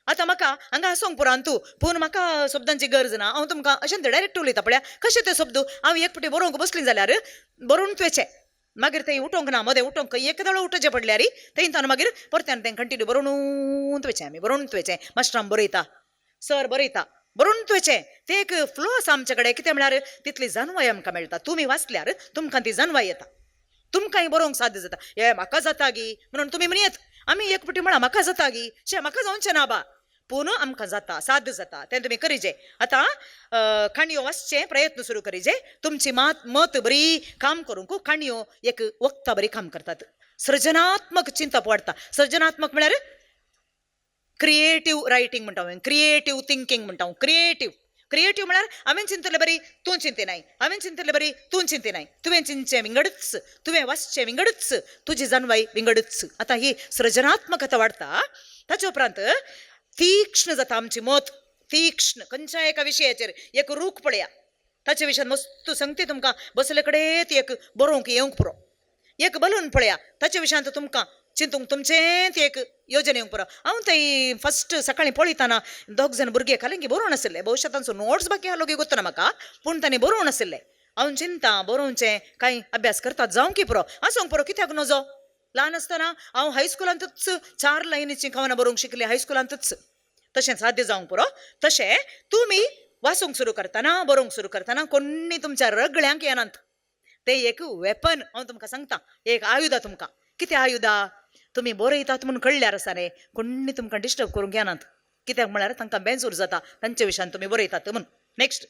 आतां म्हाका हांगा आसूंक पुरो तूं, पूण म्हाका शब्दांची गरज ना. हांव तुमकां अशें डायरेक्ट उलयता पळया कशें ते शब्द. हांव एक फावटी बरोवंक बसली जाल्यार बरोवन वचें, मागीर तें उठोवंक ना, मदें उठोवंक एक दोळो उठोवचें पडल्यार थंय ताणें मागीर परत्यान तें कंटिन्यू बरोवन वचें. आमी बरोवन वचें, मास्टरान बरयता, सर बरयता, बरोवन वचें. तें एक फ्लो आसा आमचे कडेन. कितें म्हळ्यार तितली जानवाय आमकां मेळटा. तुमी वाचल्यार तुमकां ती जानवाय येता, तुमकांय बरोवंक साध्य जाता. हे म्हाका जाता गी म्हणून तुमी म्हणयत, आमी एक फावटी म्हळां म्हाका जाता गी, शे म्हाका जावचें ना बा, पूण आमकां जाता, साध्य जाता. तें तुमी करिजे. आतां काणयो वाचचें प्रयत्न सुरू करिजे. तुमची मात मत बरी काम करूंक काणयो एक वखदां बरी काम करतात. सृजनात्मक चिंतप वाडटा. सृजनात्मक म्हळ्यार क्रिएटीव रायटींग म्हणटा हांवें, क्रिएटीव थिंकींग म्हणटा हांव. क्रिएटीव क्रिएटीव म्हळ्यार हांवें चिंतलें बरी तूं चिंतिनाय, हांवें चिंतलें बरी तूं चिंतिनाय, तुवें चिंतचें विंगडच, तुवें वाचचें विंगडच, तुजी जानवाय विंगडच. आतां ही सृजनात्मकता वाडटा. ताचे उपरांत तीक्ष्ण जाता आमची मत. तीक्ष्ण खंयच्या एका विशयाचेर एक रूख पळया, ताचे विशयान मस्त सांगते तुमकां बसले कडेन ती एक बरोवंक येवंक पुरो. एक बलून पळया, ताचे विशयांत तुमकां चिंतूंक तुमचें ती एक योजना येवंक पुरो. हांव थंय फस्ट सकाळीं पळयतना दोग जाण भुरगे खालीं बरोवन आशिल्ले, भोवशा तांचो नोट्स बाकी आहलो की गोत्तना म्हाका, पूण तांणी बरोवन आशिल्ले. हांव चिंता बरोवचें कांय अभ्यास करतात जावंक की पुरो, आसूंक पुरो, कित्याक नजो. ल्हान आसतना हांव हायस्कुलांतूच 4 लायनीची कवनां बरोवंक शिकलें, हायस्कुलांतूच. तशें साध्य जावंक पुरो. तशें तुमी वाचूंक सुरू करतना, बरोवंक सुरू करतना कोणी तुमच्या रगळ्यांक येनात. तें एक वेपन, हांव तुमकां सांगता, एक आयुधा तुमकां. कितें आयुधा? तुमी बरयतात म्हूण कळ्ळ्यार आसा रे, कोणी तुमकां डिस्टर्ब करूंक येनात. कित्याक म्हळ्यार तांकां बेजूर जाता तांचे विशयान तुमी बरयतात म्हूण. नेक्स्ट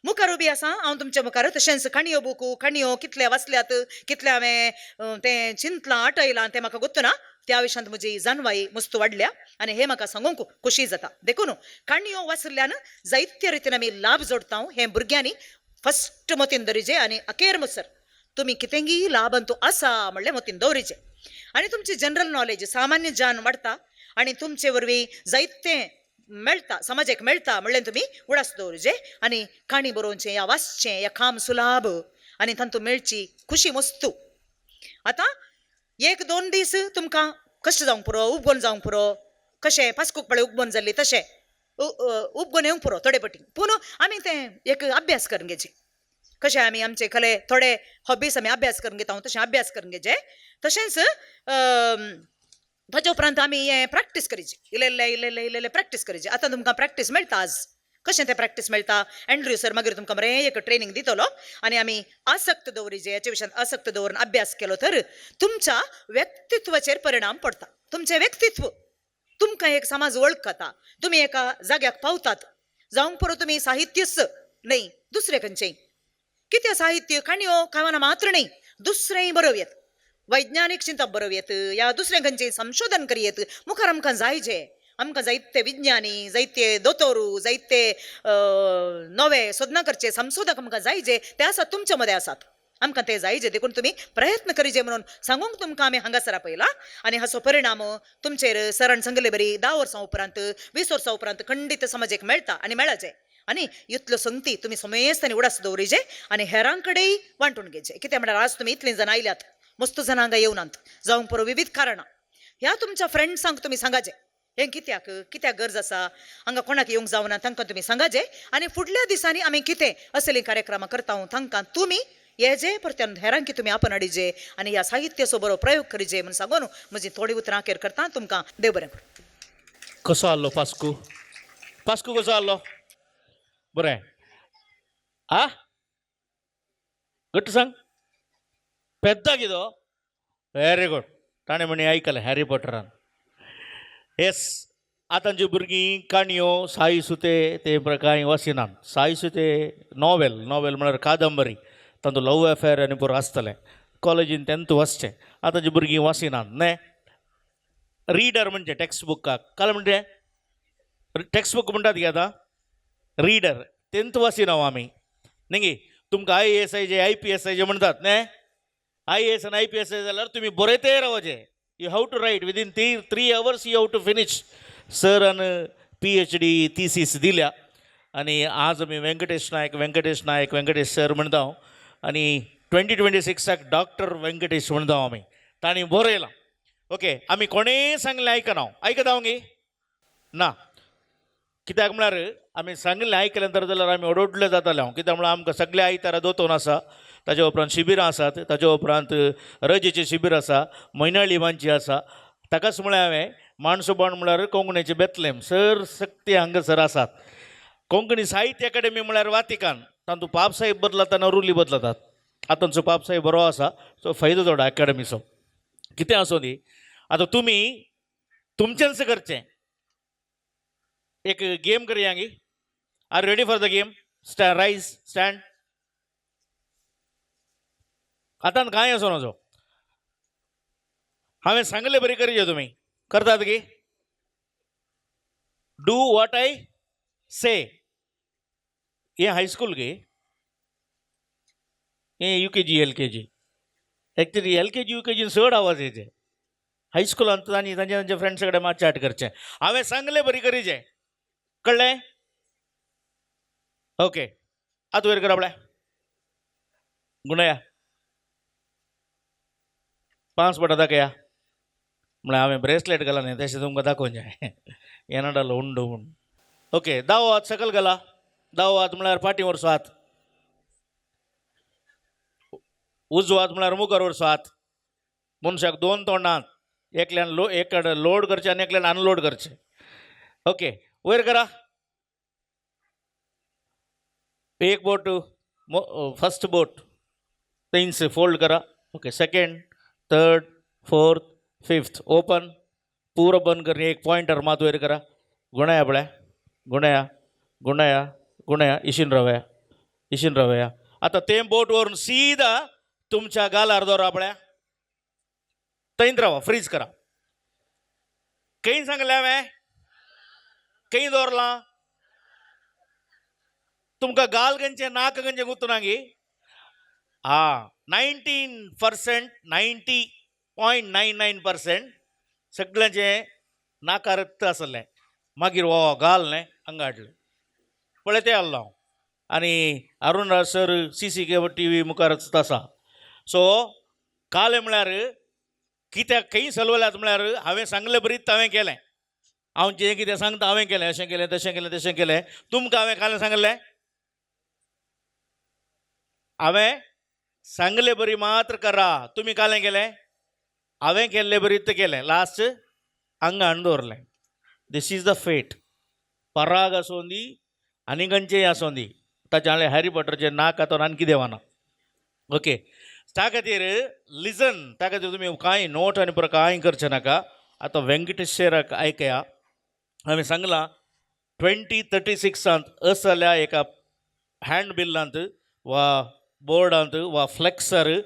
मुखार उबी आसा हांव तुमच्या मुखार. तशेंच काणयो बुकू, काणयो कितले वाचल्यात, कितले हांवें तें चिंतलां आटयलां तें म्हाका गोत्तना. त्या विशयांत म्हजी जानवाय मस्त वाडल्या आनी हें म्हाका सांगूंक खोशी जाता. देखून काणयो वाचिल्ल्यान जायते रितीन आमी लाभ जोडटा. हें भुरग्यांनी फस्ट मतीन दवरिजे आनी अखेर मसर तुमी कितेंगी लाभांतू आसा म्हणलें मतीन दवरिजे. आनी तुमची जनरल नॉलेज, सामान्य ज्ञान वाडटा आनी तुमचे वरवीं जायतें मेळटा, समाजाक मेळटा म्हणलें तुमी उडास दवरिजे. आनी काणी बरोवचें या वाचचें या काम सुलाभ आनी तातूंत मेळची खुशी वस्तू. आतां 1-2 दीस तुमकां कश्ट जावंक पुरो, उबगण जावंक पुरो, कशें पासकूक पळय उबगण जाल्ली तशें उबगण येवंक पुरो थोडे पटी, पूण आमी तें एक अभ्यास करून घेवचें. कशें आमी आमचे कले थोडे हॉबीज आमी अभ्यास करून घेता तशें अभ्यास करून घेवचें. तशेंच ताच्या उपरांत आमी हें प्रॅक्टीस करिची, इल्लें इल्लें इल्लें प्रॅक्टीस करिची. आतां तुमकां प्रॅक्टीस मेळटा आज. कशें तें प्रॅक्टीस मेळटा? एंड्रयू सर मागीर तुमकां बरें एक ट्रेनींग दितलो. आनी आमी आसक्त दवरिजे, हाचे विशयांत आसक्त दवरून अभ्यास केलो तर तुमच्या व्यक्तित्वाचेर परिणाम पडटा. तुमचें व्यक्तित्व तुमकां एक समाज वळखता, तुमी एका जाग्याक पावतात. जावंक पुरो तुमी साहित्यच न्हय, दुसरें खंयचेंय कितें साहित्य, काणयो कवनां मात्र न्हय, दुसरेंय बरोवयेत, वैज्ञानीक चिंतप बरोवयेत या दुसरें खंयचें संशोधन करयेत. मुखार आमकां जायजे, आमकां जायते विज्ञानी, जायते दोतोरू, जायते नवे सोदनां करचे संशोधक आमकां जायजे. ते आसात तुमचे मदें आसात, आमकां ते जायजे. देखून तुमी प्रयत्न करिजे म्हणून सांगूंक तुमकां आमी हांगासर आपयला. आनी हाचो परिणाम तुमचेर सरान सांगले बरी 10 वर्सां उपरांत, 20 वर्सां उपरांत खंडीत समाजेक मेळटा आनी मेळाचे. आनी इतल्यो संगती तुमी समेस्त उडास दवरिजे आनी हेरां कडेन वांटून घेवचे. कितें म्हळ्यार आज तुमी इतलीं जाणां आयल्यात, मस्त जाणां हांगा येवनात जावंक पुरो विविध कारणां. ह्या तुमच्या फ्रेंड्सांक तुमी सांगाचे हें कित्याक कित्याक गरज आसा, हांगा कोणाक येवंक जावना तांकां तुमी सांगाचे. आनी फुडल्या दिसांनी आमी कितें असलीं कार्यक्रमां करता तांकां तुमी येजे, परत्यान हेरांकी तुमी आपण हाडिजे आनी ह्या साहित्याचो बरो प्रयोग करिजे म्हूण सांगून म्हजी थोडी उतरां अखेर करता. तुमकां देव बरें करूं. कसो आहलो पास्कू? पास्कू कसो आहलो? बरें आ घट्ट सांग. पेद्दा किदो? Very good. ताणें म्हणी आयकलें हॅरी पॉटरान. येस, आतांची भुरगीं काणयो साई सुते ते कांय वाचिनात. साई सुते नॉवेल, नॉवेल म्हळ्यार कादंबरी, तातूंत लव अफेअर आनी पुरो आसतलें. कॉलेजीन तेन्ना वाचचें. आतांची भुरगीं वाचिनात न्हय. रिडर म्हणजे टॅक्स्ट बुकाक काल म्हणजे टॅक्स्ट बूक म्हणटात गे आतां रिडर तेंत वाचिना आमी न्ही गे. तुमकां I A S I J I P S I जे म्हणटात न्हय, I A S आनी I P S I जाल्यार तुमी बरयतय रावचें. You have to write within three hours, you have to finish. सरान पी एच डी थिसीस दिल्या आनी आज आमी वेंकटेश नायक, वेंकटेश नायक, वेंकटेश सर म्हणटा हांव आनी 2026 डॉक्टर वेंकटेश म्हणटा आमी. तांणी बरयलां. ओके, आमी कोणेय सांगलें आयकना. आयकता हांव गे ना, कित्याक म्हळ्यार आमी सांगिल्लें आयकलें तर जाल्यार आमी ओडोडले जाताले हांव. कित्याक म्हळ्यार आमकां सगळे आयतारा दोतोन आसा, ताज्या उपरांत शिबिरां आसात, ताज्या उपरांत रजेचें शिबीर आसा, म्हयन्याळी मांची आसा. ताकाच म्हळें हांवें माणसोबाण म्हळ्यार कोंकणीचें बेतलेम सर सक्ती हांगासर आसात. कोंकणी साहित्य अकाडेमी म्हळ्यार वातिकान, तातूंत पापसाहेब बदलता आनी रुली बदलतात. आतांचो पापसाहेब बरो आसा, सो फायदो थोडो अकाडमीचो. कितें आसूं दी, आतां तुमी तुमचेंच करचें. एक गेम करया गी. Are ready for the game? Rise, stand. आतां कांय आसूं नजो, हांवें सांगलें बरी करचें. तुमी करतात गी? Do what I से. हें हायस्कूल गे, हें you K G L K G. Actually L K G you K जीन चड आवाज येचे. हायस्कुलांत तांणी तांच्या तांच्या फ्रेंड्स कडेन मात चॅट करचें. हांवें सांगलें बरी करीचें, कळ्ळें? ओके, आतां वयर करा पळय. गुणया पांच बोटां दाखया. म्हळ्यार हांवें ब्रेसलेट घाला न्ही, तशें तुमकां दाखोवंक जाय येनाडालो उंडो म्हूण. ओके, दावो हात सकयल घाला. दावो हात म्हळ्यार फाटीं व्हरचो हात, उजवो हात म्हळ्यार मुखार व्हरचो हात. मनशाक दोन तोंडां, एकल्यान लो एक लोड करचें आनी एकल्यान अनलोड करचें. ओके, वयर करा. एक बोट, फर्स्ट बोट थंयच फोल्ड करा. Okay, second, third, fourth, fifth, open. पुरो बंद कर. एक पॉयंटर मात वयर करा. गुणया पळय, गुणया, गुणया, गुणया. इशीन रावया, इशीन रावया. आतां तें बोट व्हरून सीधा तुमच्या गालार दवरा पळया. थंयच रावा, फ्रीज करा. खंय सांगलें हांवें? खंय दवरलां? तुमकां गाल खंयचें नाक खंयचें गुत्तुना गी. आं, 19%, 90.99% सगळ्यांचें नाकार रक्त आसलें. मागीर हो गाल न्हय हांगा हाडलें पळय, तें हाडलो हांव. आनी Arunraj sir C C T V मुखारच आसा. सो कालें म्हळ्यार कित्याक खंय सलवल्यात म्हळ्यार हांवें सांगलें बरीच हांवें केलें. हांव जें कितें सांगता हांवें केलें, अशें केलें, तशें केलें, तशें केलें. तुमकां हांवें कालें सांगलें, हांवें सांगले बरी मात्र करा. तुमी कालें केलें, हांवें केल्ले बरीच केलें. लास्ट हांगा हाडून दवरलें. This is the fate. पराग आसूं दी आनी खंयचेय आसूं दी, ताचें हांवें हॅरी पॉटरचें नाक आतां आनी कितें वना. ओके, त्या खातीर लिजन, त्या खातीर तुमी कांय नोट आनी पुरो कांय करचें नाका. आतां वेंकटेश्वराक आयकया. हांवें सांगलां 2036 असल्या एका हँड बिल्लांत वा बोर्डांत वा फ्लेक्सर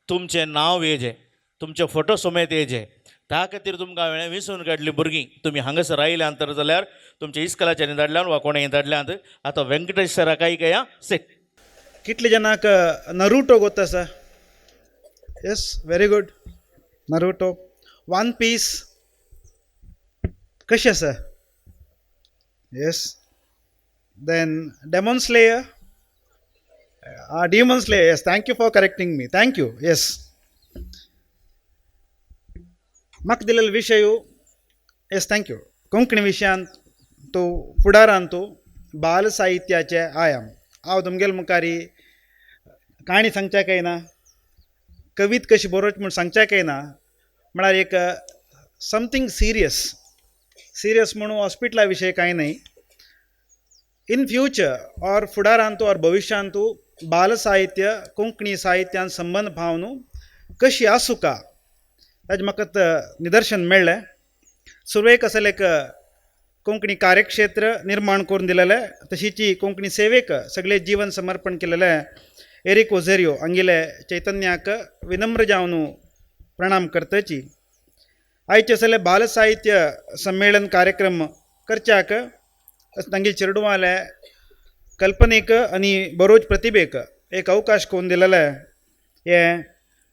तुमचें नांव येजें, तुमचे फोटो समेत येजे. त्या खातीर तुमकां हांवें विसून काडली भुरगीं. तुमी हांगासर आयल्यात तर जाल्यार तुमच्या इस्कलाच्यानी धाडल्यान वा कोणें धाडल्यात. आतां वेंकटेश्वराक आयकया. सेट. कितले जनाक नरुटो गोत आसा? Yes, very good. Naruto, One Piece कशें आसा? Yes. Then Demon Slayer, Demon Slayer. Yes, thank you for correcting me, thank you. Yes, म्हाका दिलेलो विशय, येस, thank you. Konkani विशयांत तूं फुडारांत तूं बाल साहित्याचे आयाम. हांव तुमगेले मुखार काणी सांगच्याक येना, कवीत कशी बरोवची म्हूण सांगच्याक येना. म्हळ्यार एक समथींग सिरियस, सिरियस म्हणून हॉस्पिटला विशय कांय न्हय. इन फ्युचर ऑर फुडारांत ऑर भविश्यांत बाल साहित्य कोंकणी साहित्यान संबंद भावन कशी आसूका ताजें म्हाका निदर्शन मेळ्ळें. सुरवेक असले एक कोंकणी कार्यक्षेत्र निर्माण करून दिलेलें तशीची कोंकणी सेवेक सगळें जीवन समर्पण केलेलें एरिक ओझेरियो हांगेले चैतन्याक विनम्र जावन प्रणाम करतची. आयचे सगळे बाल साहित्य संमेलन कार्यक्रम करच्याक तांगे चेरडुवाले कल्पनेक आनी बरोच प्रतिभेक एक अवकाश करून दिलेले हे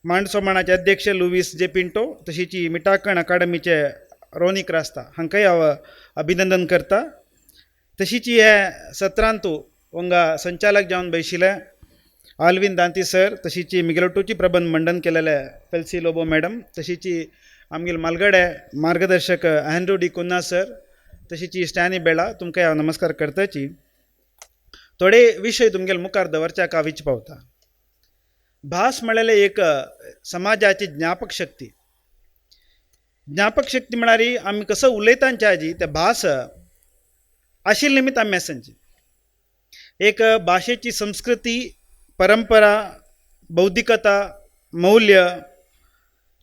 मांडसोमाणाचे अध्यक्ष लुवीस जे पिंटो तशीची मिटाकण अकाडमीचे रोनिक रास्ता हांकांय हांव अभिनंदन करता. तशीची हे सत्रांतू वंगा संचालक जावन बैशिले आल्विन दांती सर तशीची मिगलोटूची प्रबंध मंडन केलेले फेल्सी लोबो मॅडम तशीची आमगेले मालगडे मार्गदर्शक अँड्रू डी कुन्हा सर तशीची स्टॅनी बेळा तुमकां हांव नमस्कार करताची. थोडे विशय तुमगेले मुखार दवरच्याक हांव इच पावता. भास म्हळ्यार एक समाजाची ज्ञापक शक्ती. ज्ञापक शक्ती म्हळ्यार आमी कसो उलयतांचे आजी ते भास आशिल्ले निमित्त आमी आसांची एक भाशेची संस्कृती परंपरा बौद्धिकता मौल्य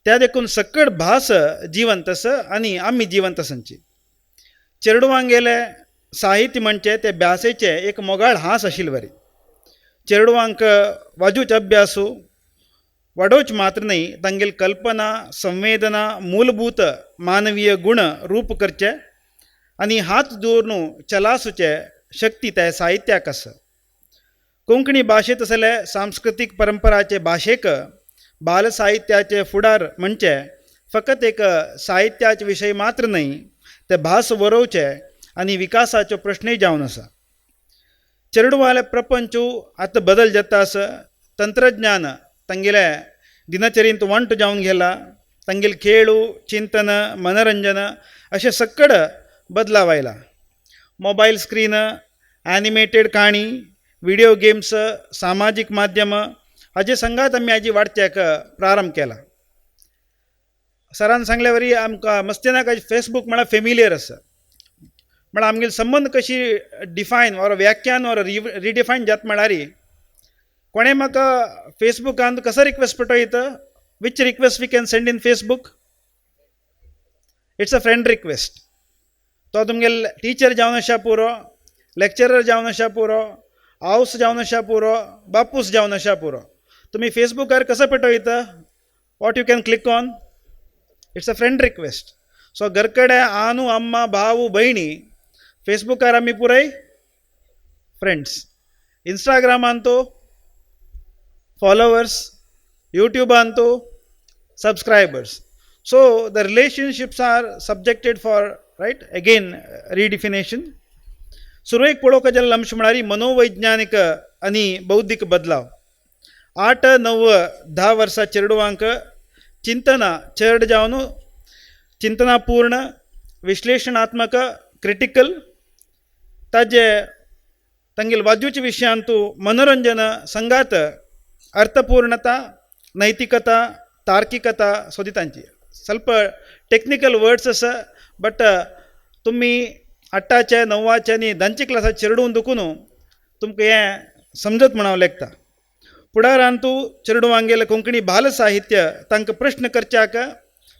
त्या देखून सकट भास जिवंत आसा आनी आमी जिवंत आसांची. चेरडुवांगेले साहित्य म्हणचे ते भाशेचें एक मोगाळ हांस आशिल्ले वरी. चेरडुवांक वाजूच अभ्यासू वाडोवच मात्र न्हय तांगेली कल्पना संवेदना मूलभूत मानवीय गुण रूप करचे आनी हात दवरून चलासूचे शक्ती त्या साहित्याक आसा. कोंकणी भाशेंत आसले सांस्कृतीक परंपराचे भाशेक बाल साहित्याचे फुडार म्हणचे फकत एक साहित्याचे विशय मात्र न्हय ते भास बरोवचे आनी विकासाचो प्रश्नय जावन आसा. चेरडुवाले प्रपंच आतां बदल जाता आसा. तंत्रज्ञान तांगेले दिनचर्येंत वंट जावन गेला. तांगेले खेळू चिंतन मनोरंजन अशें सकड बदलाव आयला. मोबायल स्क्रीन एनिमेटेड काणी विडियो गेम्स सामाजीक माध्यम हाजे संगात आमी हाजी वाडच्याक प्रारंभ केला. सरान सांगल्या वरी आमकां मस्तेनाक फेसबूक म्हळ्यार फेमिलियर आसा. म्हळ्यार आमगेले संबंद कशी डिफायन ऑर व्याख्यान ऑर रिडिफायन जाता म्हळ्यार कोणें म्हाका फेसबुकान कसो request पठयत which request we can send in Facebook it's a friend request. तो तुमगेले टिचर जावन आसा पुरो लेक्चरर जावन आसा पुरो आवस जावन आसा पुरो बापूस जावन आसा पुरो तुमी फेसबुकार कसो पेटयता what you can click on it's a friend request. So घरकडे आनू अम्मा भाऊ भयणी फेसबुकार आमी पुराय फ्रेंड्स इंस्टाग्रामान तो फॉलोवर्स यूट्यूबान तो subscribers. So the relationships are subjected for right again redefinition. सुरवेक पळोवपाक जाल्यार अंश म्हळ्यार मनोवैज्ञानीक आनी बौद्धीक बदलाव. 8, 9, 10 वर्सां चेरडुवांक चिंतना चड जावन चिंतनापूर्ण विश्लेशणात्मक क्रिटिकल ताजे तांगेले वाजूच्या विशयांतू मनोरंजन संगात अर्थपूर्णता नैतिकता तार्किकता सोदितांची. ಸ್ವಲ್ಪ टेक्निकल वर्ड्स आसा बट तुमी 8च्या 9च्या आनी 10च्या क्लासाक चेरडून दुखून तुमकां हें समजत म्हूण हांव लेखता. फुडारान तूं चेरडुवांगेले कोंकणी बाल साहित्य तांकां प्रश्न करच्याक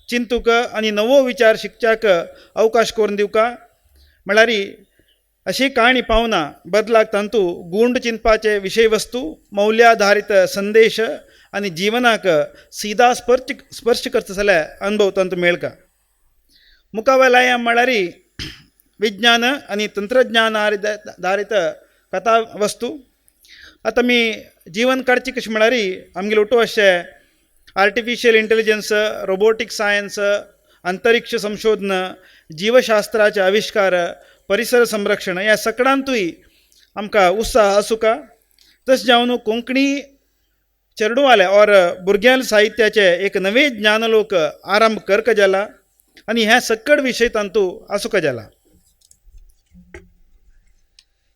चिंतूक आनी नवो विचार शिकच्याक अवकाश करून दिवका. म्हळ्यार अशी काणी पावना बदलाक तांतू गूंड चिंतपाचे विशय वस्तू मौल्याधारीत संदेश आनी जिवनाक सीधा स्पर्श करता जाल्यार अनुभव तांतू मेळका. मुखावेलाय म्हळ्यार विज्ञान आनी तंत्रज्ञान आधारीत कथा वस्तू. आतां आमी जीवन काडची कशें म्हळ्यार आमगेले ओटो अशें आर्टिफिशियल इंटेलिजन्स रोबोटीक सायन्स अंतरिक्ष संशोधन जीवशास्त्राचे आविश्कार परिसर संरक्षण ह्या सगळ्यांतूय आमकां उत्साह आसुका. तशें जावन कोंकणी चेरडुवाले ऑर भुरग्यां साहित्याचे एक नवे ज्ञानलोक आरंभ करका जाला आनी ह्या सकड विशय तांतू आसूंक जाला.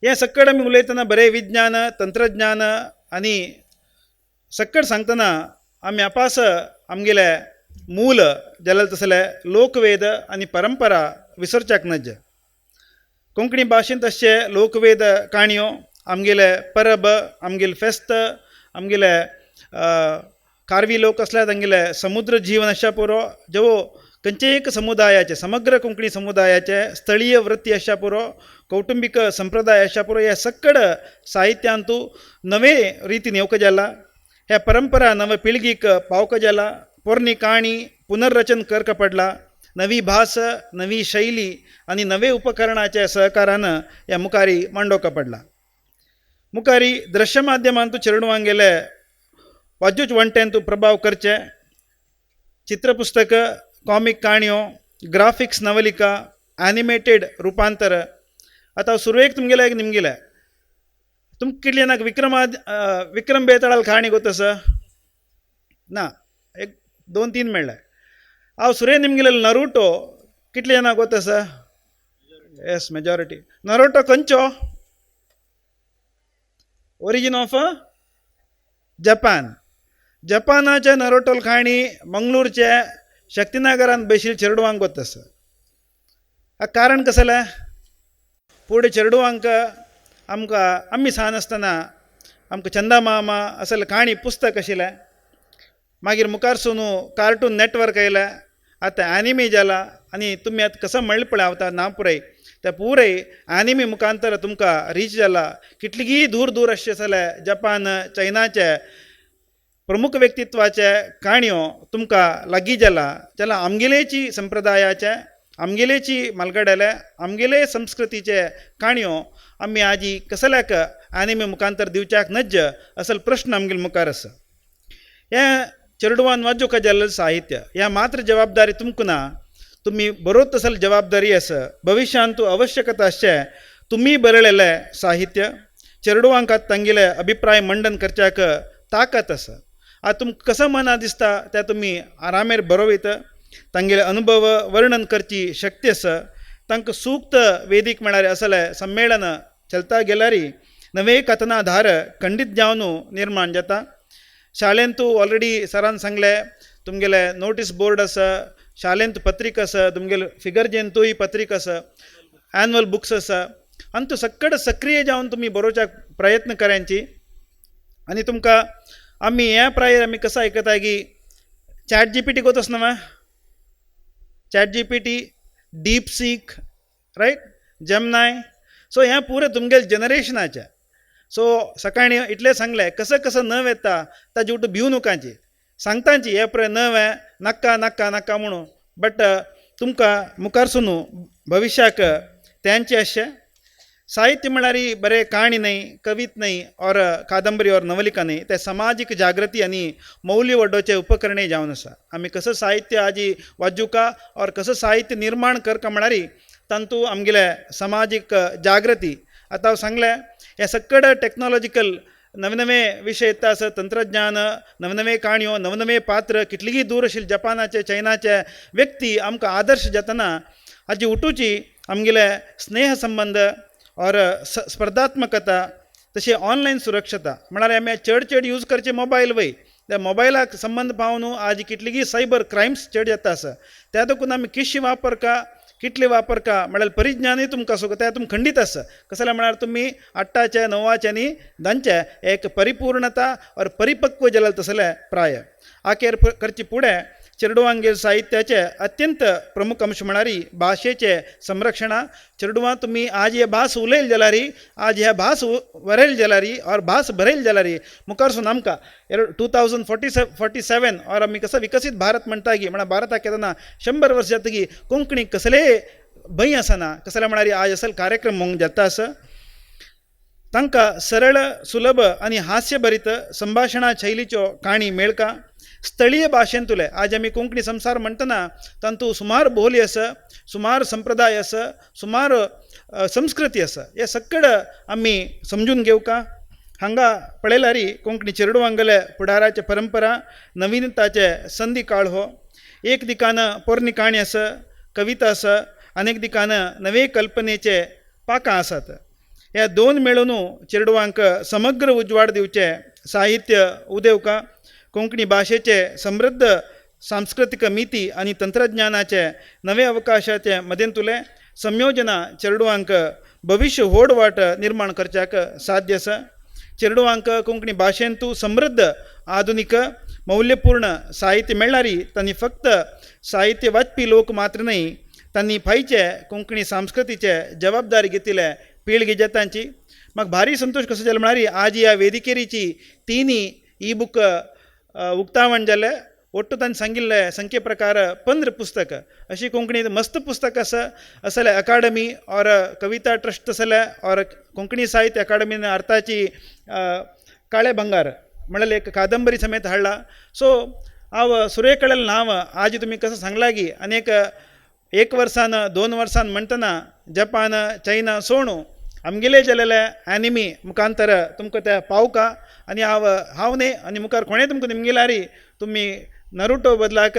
हें सकड आमी उलयतना बरें विज्ञान तंत्रज्ञान आनी सकड सांगतना आमी आपास आमगेले मूल जाल्यार तसले लोकवेद आनी परंपरा विसरच्याक नज. कोंकणी भाशेंत अशे लोकवेद काणयो आमगेले परब आमगेले फेस्त आमगेले कारवी लोक आसल्यार तांगेले समुद्र जीवन अशा पुरो जेवो खंयचे एक समुदायाचे समग्र कोंकणी समुदायाचे स्थळीय वृत्ती आसच्या पुरो, कौटुंबीक संप्रदाय आसच्या पुरो, ह्या सक्कड साहित्यांतू नवे रितीन येवंक जाला. ह्या परंपरा नवे पिळगीक पावक जाला. पोरणी काणी पुनर्रचन करक पडला. नवी भास, नवी शैली आनी नवे उपकरणाच्या सहकारान ह्या मुखारी मांडोवक पडला. मुखारी दृश्य माध्यमांतू चेडवांगेले वाजूच वण्टेंतू प्रभाव करचे चित्रपुस्तक, कॉमिक काणयो, ग्राफिक्स नवलिका, एनिमेटेड रुपांतर. आतां सुरवेक तुमगेले एक निमगेले तुमकां कितले नाक विक्रम बेताळाल काणी गोत आसा ना, एक दोन तीन मेळ्ळे. हांव सुरय निमगेले नरुटो कितले जाणां गोत आसा? येस, मेजॉरिटी. नरुटो खंयचो? Origin of Japan. जपानाचे नरोटोल काणी मंगळूरचे शक्तिनगरान बशिल्ले चेडवांक गोत आसा. कारण कसलें? फुडें चेडवांक आमकां आमी सान आसतना आमकां चंदा मामा असले काणी पुस्तक आशिल्लें. मागीर मुखारसून कार्टून नेटवर्क आयलें, आतां एनिमी जाला. आनी तुमी आतां कसो म्हणलें पळय हांव आतां ना पुराय त्या पुराय एनिमी मुखांतर तुमकां रीच जाला. कितलीगी दूर दूर आसचे जाल्यार जपान, चायनाचे प्रमुख व्यक्तित्वाचे काणयो तुमकां लागीं जाला. जाल्यार आमगेलेची संप्रदायाचे, आमगेलेची मालगड्याले, आमगेले संस्कृतीचे काणयो आमी आजी कसल्याक एनिमी मुखांतर दिवच्याक नज्ज असल प्रश्न आमगेले मुखार आसा. हें चेडवान वाजोवका जाल्लें साहित्य ह्या मात्र जबाबदारी तुमकां ना, तुमी बरोत असल जबाबदारी आसा. भविश्यांतू आवश्यकता आसचें तुमी बरयलेलें साहित्य चेडवांक तांगेले अभिप्राय मंडन करच्याक ताकत आसा. आतां तुमकां कसो मना दिसता तें तुमी आरामेर बरोवयत. तांगेले अनुभव वर्णन करची शक्ती आसा. तांकां सूक्त वेदीक म्हळ्यार असलें संमेलन चलता गेल्यार नवे कथनाधार खंडीत जावन निर्माण जाता. शाळेंतू ऑलरेडी सरान सांगलें तुमगेले नोटीस बोर्ड आसा, शाळेंत पत्रिका आसा, तुमगेले फिगर्जेंतूय पत्रिका आसा, एन्युअल बुक्स आसा. आनी तो सक्कड सक्रीय जावन तुमी बरोवच्याक प्रयत्न करायची. आनी तुमकां आमी ह्या प्रायर आमी कसो आयकता की चॅट जी पी टी गोत आसना मा, chat G P T, DeepSeek, right, Gemini. So हें पुरें तुमगेले जनरेशनाचें. सो सकाळीं इतलें सांगलें कसं कसं नव येता ताजे उठ भिवू नकाची सांगताची हें पळय नवें नाका नाका नाका म्हणून, बट तुमकां मुखारसून भविश्याक त्यांचें अशें साहित्य म्हळ्यार बरें काणी न्हय, कवित न्हय, ऑर कादंबरी ऑर नवलिका न्हय, तें समाजीक जागृती आनी मौल्य वाडोवचें उपकरणें जावन आसा. आमी कसो साहित्य आजी वाजुका ऑर कसो साहित्य निर्माण करका म्हळ्यार तांतू आमगेले समाजीक जागृती. आतां हांव सांगलें हें सक्कड टॅक्नोलॉजिकल नवे नवे विशय येता आसा, तंत्रज्ञान, नवे नवे काणयो, नवे नवे पात्र, कितलीगी दूर आशिल्ले जपानाचे, चायनाचे व्यक्ती आमकां आदर्श जातना हाजी उठूची आमगेले स्नेह संबंद और स्पर्धात्मकता, तशें ऑनलायन सुरक्षता म्हळ्यार आमी चड चड यूज करचे मोबायल वय, त्या मोबायलाक संबंद पावन आज कितलीगी सायबर क्रायम्स चड जाता आसा. त्या देखून आमी किशी वापरका, कितले वापरका म्हळ्यार परिज्ञानूय तुमकां आसूं तें तुमकां खंडीत आसा. कसलें म्हळ्यार तुमी आठाचे, णवाचे आनी धांचे एक परिपूर्णता और परिपक्व जाल्यार तसलें प्राय आखेर करचे फुडें चेडवांगेर साहित्याचे अत्यंत प्रमुख अंश म्हळ्यार भाशेचें संरक्षणा. चेडवां तुमी आज हे भास उलयल जाल्यार, आज ह्या भास वरयल जाल्यार ऑर भास बरयल जाल्यार मुखारसून आमकां 2047 ऑर आमी कसो विकसीत भारत म्हणटा की म्हळ्यार भारताक येतना 100 वर्स जातकीर कोंकणी कसलेय भंय आसना. कसलें म्हळ्यार आज असल कार्यक्रम म्हणून जाता आसा. तांकां सरळ, सुलभ आनी हास्यभरीत संभाशणा शैलीच्यो काणी मेळका. स्थळीय भाशेंतुले आज आमी कोंकणी संसार म्हणटना तांतू सुमार बोली आसा, सुमार संप्रदाय आसा, सुमार संस्कृती आसा. हे सक्कड आमी समजून घेवका. हांगा पळयल्यार कोंकणी चेडवांगेले फुडाराचे परंपरा, नवीनताचे संदी काळ हो. एक दिकान पोरणी काणी आसा, कविता आसा, आनी एक दिकान नवे कल्पनेचे पाकां आसात. ह्या दोन मेळून चेडवांक समग्र उजवाड दिवचें साहित्य उदेवका. कोंकणी भाशेचे समृद्ध सांस्कृतीक मिती आनी तंत्रज्ञानाचे नवे अवकाशाचे मदेंतुले संयोजना चेडवांक भविश्य व्हड वाट निर्माण करच्याक साध्य आसा. चेडवांक कोंकणी भाशेंतू समृद्ध आधुनीक मौल्यपूर्ण साहित्य मेळ्ळारी तांणी फक्त साहित्य वाचपी लोक मात्र न्हय, तांणी फायचे कोंकणी संस्कृतीचे जबाबदारी घेतिल्ले पिळगी जातांची. म्हाका भारी संतोश कसो जालो म्हळ्यार आज ह्या वेदिकेरीची तिनी ई बूक उक्तावण जालें. ಒಟ್ಟು तांणी सांगिल्ले संख्ये प्रकार 15 पुस्तक अशी कोंकणीत मस्त पुस्तक आसा. असले अकाडमी और कविता ट्रस्ट तसले और कोंकणी साहित्य अकाडमीन अर्थाची काळे भंगार म्हळ्यार एक कादंबरी समेत हाडला. सो हांव सुरेकडेल नांव आज तुमी कसं सांगला की आनी एक वर्सान 2 वर्सान म्हणटना जपान चायना सोणू आमगेले जालेले एनिमी मुखांतर तुमकां ते पावका. आनी हांव हांव न्ही आनी मुखार कोणें तुमकां निमगिल्यारी तुमी नरुटो बदलाक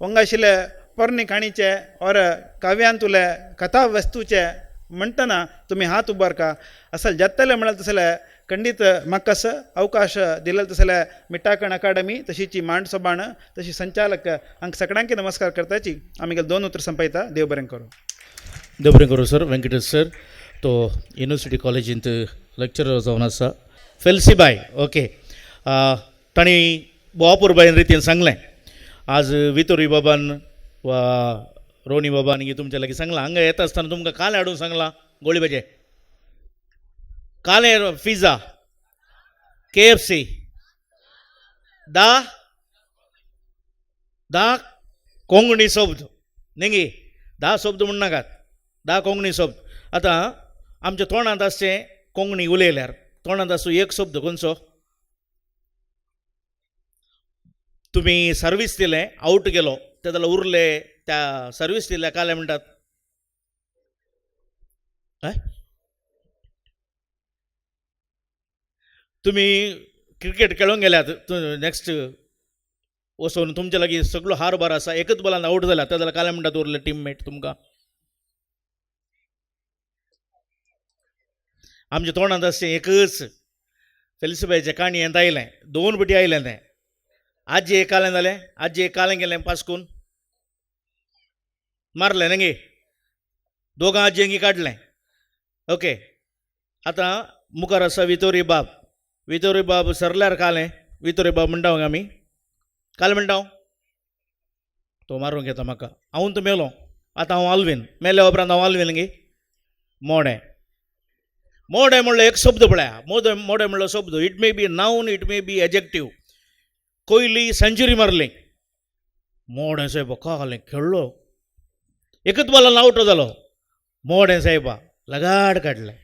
वंगाशिल्ले पोरणे काणीचे और काव्यांतुले कथा वस्तूचे म्हणटना तुमी हात उबारका असल जातले म्हळ्यार तसले खंडीत म्हाका अवकाश दिले तसले मिटाकण अकाडमी तशीची मांड सोबाण तशी संचालक हांकां सगळ्यांक नमस्कार करताची. आमी 2 उतर संपयता. देव बरें करूं. देव बरें करूं सर. वेंकटेश सर तो युनिवर्सिटी कॉलेजींत लेक्चरर जावन आसा. फेल्सीबाय ओके तांणी बोवापुरबायन रितीन सांगलें. आज वितोरी बाबान वा रोनी बाबान तुमच्या लागीं सांगलां हांगा येता आसतना तुमकां काल हाडून सांगलां गोळी भाजे काले पिझ्झा KFC 10 Konkani शब्द न्ही 10 शब्द म्हणनाकात 10 कोंकणी शब्द. आतां आमच्या तोंडांत आसचें कोंकणी उलयल्यार तोंडांत आसूं एक शब्द खंयचो तुमी सर्वीस दिलें आवट गेलो ते जाल्यार उरले त्या सर्वीस दिल्या काले म्हणटात तुमी क्रिकेट खेळूंक गेल्यात नॅक्स्ट वचून तुमच्या लागीं सगळो हार बार आसा एकच बॉलान आवट जाल्या ते जाल्यार काले म्हणटात उरले टिममेट तुमकां. आमच्या तोंडांत आसचें एकच फेलिसिबायचें काणयेंत आयलें 2 पटी आयलें तें. आजी एक कालें जालें आजी एक कालें गेलें पासकून मारलें न्ही दोगां आजयेंकी काडलें. ओके आतां मुखार आसा वितोरी बाब. वितोरी बाब सरल्यार कालें वितोरी बाब म्हणटा आमी कालें म्हणटा तो मारूंक येता म्हाका हांव तो मेलो आतां हांव आल्वीन मेल्या उपरांत हांव आल्वीन गे मोडें मोडें म्हणल्यार एक शब्द पळया मोडें मोडें म्हणलो शब्द it may be noun it may be adjective. Kohli century मारली मोडें सायबा कालें खेळ्ळो एकच बॉलान आवट जालो मोडें सायबा लगाड काडलें.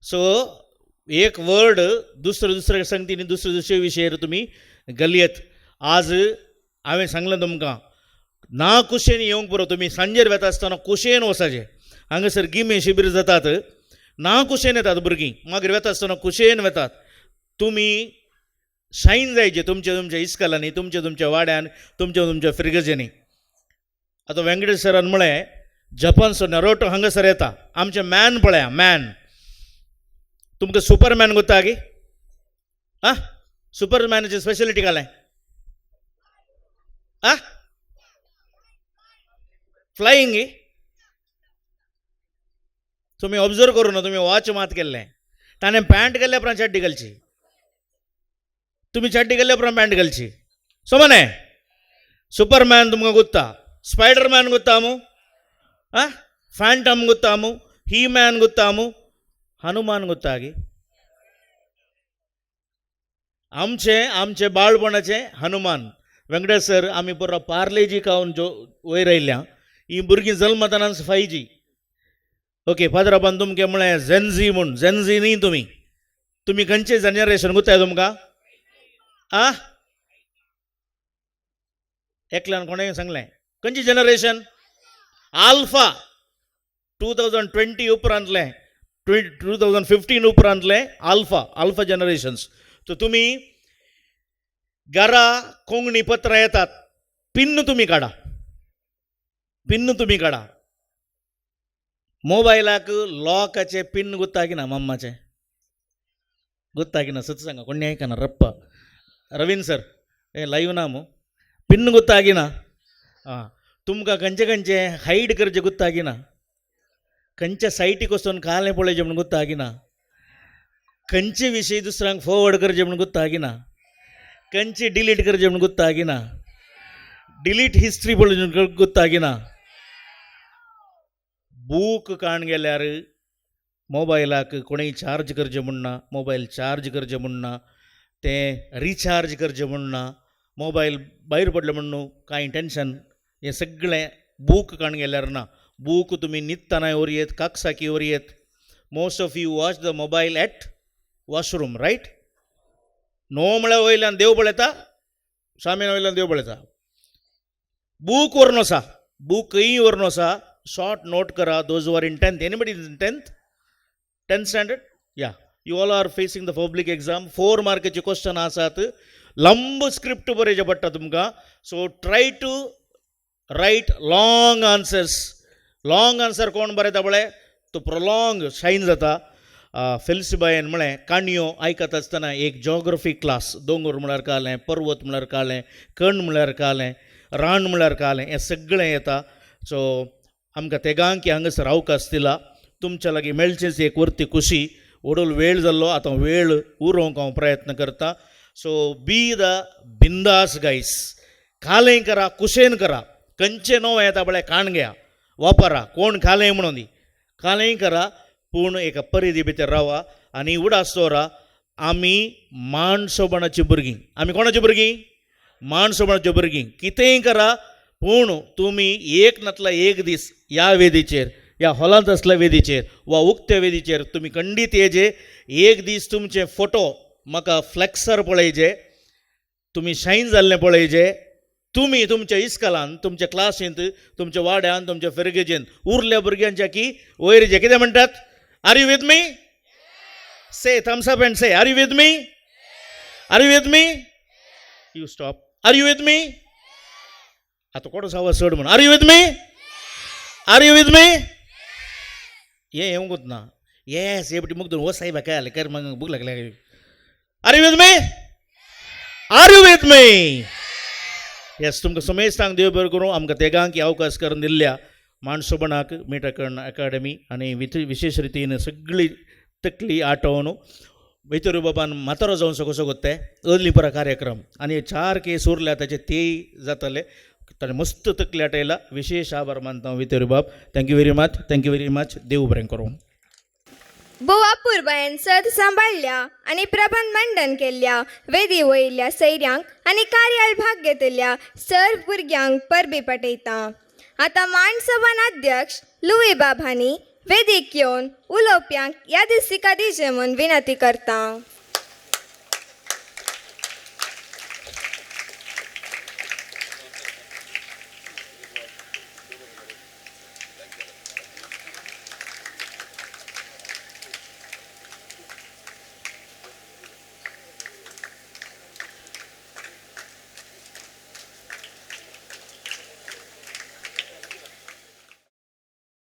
सो एक वर्ड दुसरे दुसरे संगतीन दुसरे दुसरे विशयार तुमी गलयत. आज हांवें सांगलें तुमकां ना कुशेन येवंक पुरो तुमी सांजेर वेता आसतना कुशेन वचाचें. हांगासर गिमे शिबीर जातात ना कुशेन येतात भुरगीं मागीर वेता आसतना कुशेन वेतात. तुमी शायन जायचे तुमच्या तुमच्या इस्कलांनी तुमच्या तुमच्या वाड्यान तुमच्या तुमच्या फिरगजेंनी. आतां वेंकटेश सरान म्हळें जपानचो नरोटो हांगासर येता आमचें मॅन पळया मॅन तुमकां सुपरमॅन गोता गी आं सुपरमॅनाची स्पेशलिटी घालें आं फ्लायींग गी तुमी ऑब्जर्व करूं ना तुमी वॉच मात केल्लें ताणें पॅन्ट केल्ल्या उपरांत चड्डी घालची तुमी चड्डी केल्ल्या उपरांत पॅन्ट घालची सोमने सुपरमॅन तुमकां गुत्ता स्पायडरमॅन गुत्ता मू आं फॅन्टम गुत्ता मू ही मॅन गुत्ता मू हनुमान गुत्ता गी आमचें आमचें बाळपणाचें हनुमान. वेंकटेश सर आमी पुरो पार्लेजी खावन जो वयर आयल्या ही भुरगीं जल्मतानाच 5G. Okay फादराबान तुमकां म्हळें झेनझी म्हूण झेनझी न्ही तुमी तुमी खंयचें जनरेशन गुत्ताय तुमकां आं एकल्यान कोणें सांगलें खंयची जनरेशन आल्फा 2020 उपरांतलें 2015 उपरांतलें आल्फा आल्फा जनरेशन्स. तर तुमी घरा कोंकणी पत्रां येतात पिन्न तुमी काडा पिन्न तुमी काडा. मोबायलाक लॉकाचें पिन्न गुत्ता की ना मम्माचें गुत्ता की ना सत सांगा कोणी आयकना रप्पा रवीन सर हे लायव्ह ना मू पिन्न गुत्ता की ना आं तुमकां खंयचे खंयचे हायड करचें गुत्ता की ना खंयच्या सायटीक वचून कालें पळयचें म्हूण गुत्ता की ना खंयचे विशय दुसऱ्यांक फॉरवर्ड करचें म्हूण गुत्ता की ना. कंचे डिलीट करचे म्हूण गोत्तागिना, डिलीट हिस्ट्री पळोवन गोत्तागिना. बूक काण गेल्यार मोबायलाक कोणूय चार्ज करचें म्हूण ना, मोबायल चार्ज करचें म्हूण ना, तें रिचार्ज करचें म्हूण ना, मोबायल भायर पडलो म्हूण न्हू कांय टेंशन, हें सगळें बूक काण गेल्यार ना. बूक तुमी न्हिदतनाय व्हरयेत, काकसाकी व्हरयेत. Most of you watch the mobile at washroom, right? No म्हळ्यार वयल्यान देव पळयता, सामिना वयल्यान देव पळयता. बूक व्हरून वसा, बूक खंयी व्हरून वसा, शॉर्ट नोट करा. Those are in 10th, anybody in 10th, 10th standard? Yeah, you all are facing the public exam. 4 मार्काचे question आसात, लंब स्क्रिप्ट बरोवचें पडटा तुमकां. So try to write long answers. Long answer कोण बरयता पळय तो प्रोलॉंग शायन जाता. फेल्सीबायन म्हळें काणयो आयकत आसतना एक जॉग्रफी क्लास, दोंगर म्हळ्यार कालें, पर्वत म्हळ्यार कालें, कण म्हळ्यार कालें, रान म्हळ्यार कालें, हें सगळें येता. सो आमकां तेगांक हांगासर अवकाश दिला, तुमच्या लागीं मेळचेंच एक वर्ती खुशी. व्हडलो वेळ जाल्लो, आतां वेळ उरोवंक हांव प्रयत्न करता. सो बी the बिंदास गायस, कालें करा, कुशेन करा, खंयचें नवें येता पळय काण घेया, वापरा, कोण कालें म्हणून दी, कालें करा, पूण एका परिधी भितर रावा. आनी उडास दवरा, आमी माणसोपणाची भुरगीं. आमी कोणाची भुरगीं? माणसोपणाची भुरगीं. कितेंय करा, पूण तुमी एक नातला एक दीस ह्या वेदीचेर, ह्या हॉलांत आसल्या वेदीचेर वा उक्त्या वेदीचेर तुमी खंडीत येजे. एक दीस तुमचे फोटो म्हाका फ्लॅक्सर पळयजे, तुमी शायन जाल्लें पळयजे. तुमी तुमच्या इस्कलान, तुमच्या क्लासींत, तुमच्या वाड्यान, तुमच्या फिरगेजेन उरल्या भुरग्यांच्या की वयर जे कितें म्हणटात, are you with me? Say thumbs up and say, are you with me? Are you with me? You stop. Are you with me? आतां कोण आवाज चड म्हण. Are you with me? Are you with me? हें येवंकूच ना. येस हे मुग्दून हो साहेब काय आले कर मग भूक लागले. Are you with me? Are you with me? Yes, तुमकां समेस्तांक देव बरें करूं. आमकां तेगांक अवकाश करून दिल्ल्या माणसोपणाक मिठाकर्ण अकाडमी आनी विशेश रितीन सगळी तकली आटोवन वैतरी बाबान म्हातारो जावन कसो कोत्ते अर्ली परा कार्यक्रम आनी 4 केस उरल्या ताचे तेय जातले. ताणें मस्त तकली आटयला. विशेश आभार मानता वितरी बाब. Thank you very much, thank you very much. देव बरें करूं. बोवा पुरबायन सद सांबाळ्ळ्या आनी प्रबंध मंडन केल्ल्या वेदी वयल्या सैऱ्यांक आनी कार्याळ भाग घेतल्या सर्व भुरग्यांक परबी पाठयता. आतां मांडसभान अध्यक्ष लुई बाब हांणी वेदीक येवन उलोवप्यांक यादस्तिका दिवचें म्हूण विनंती करता.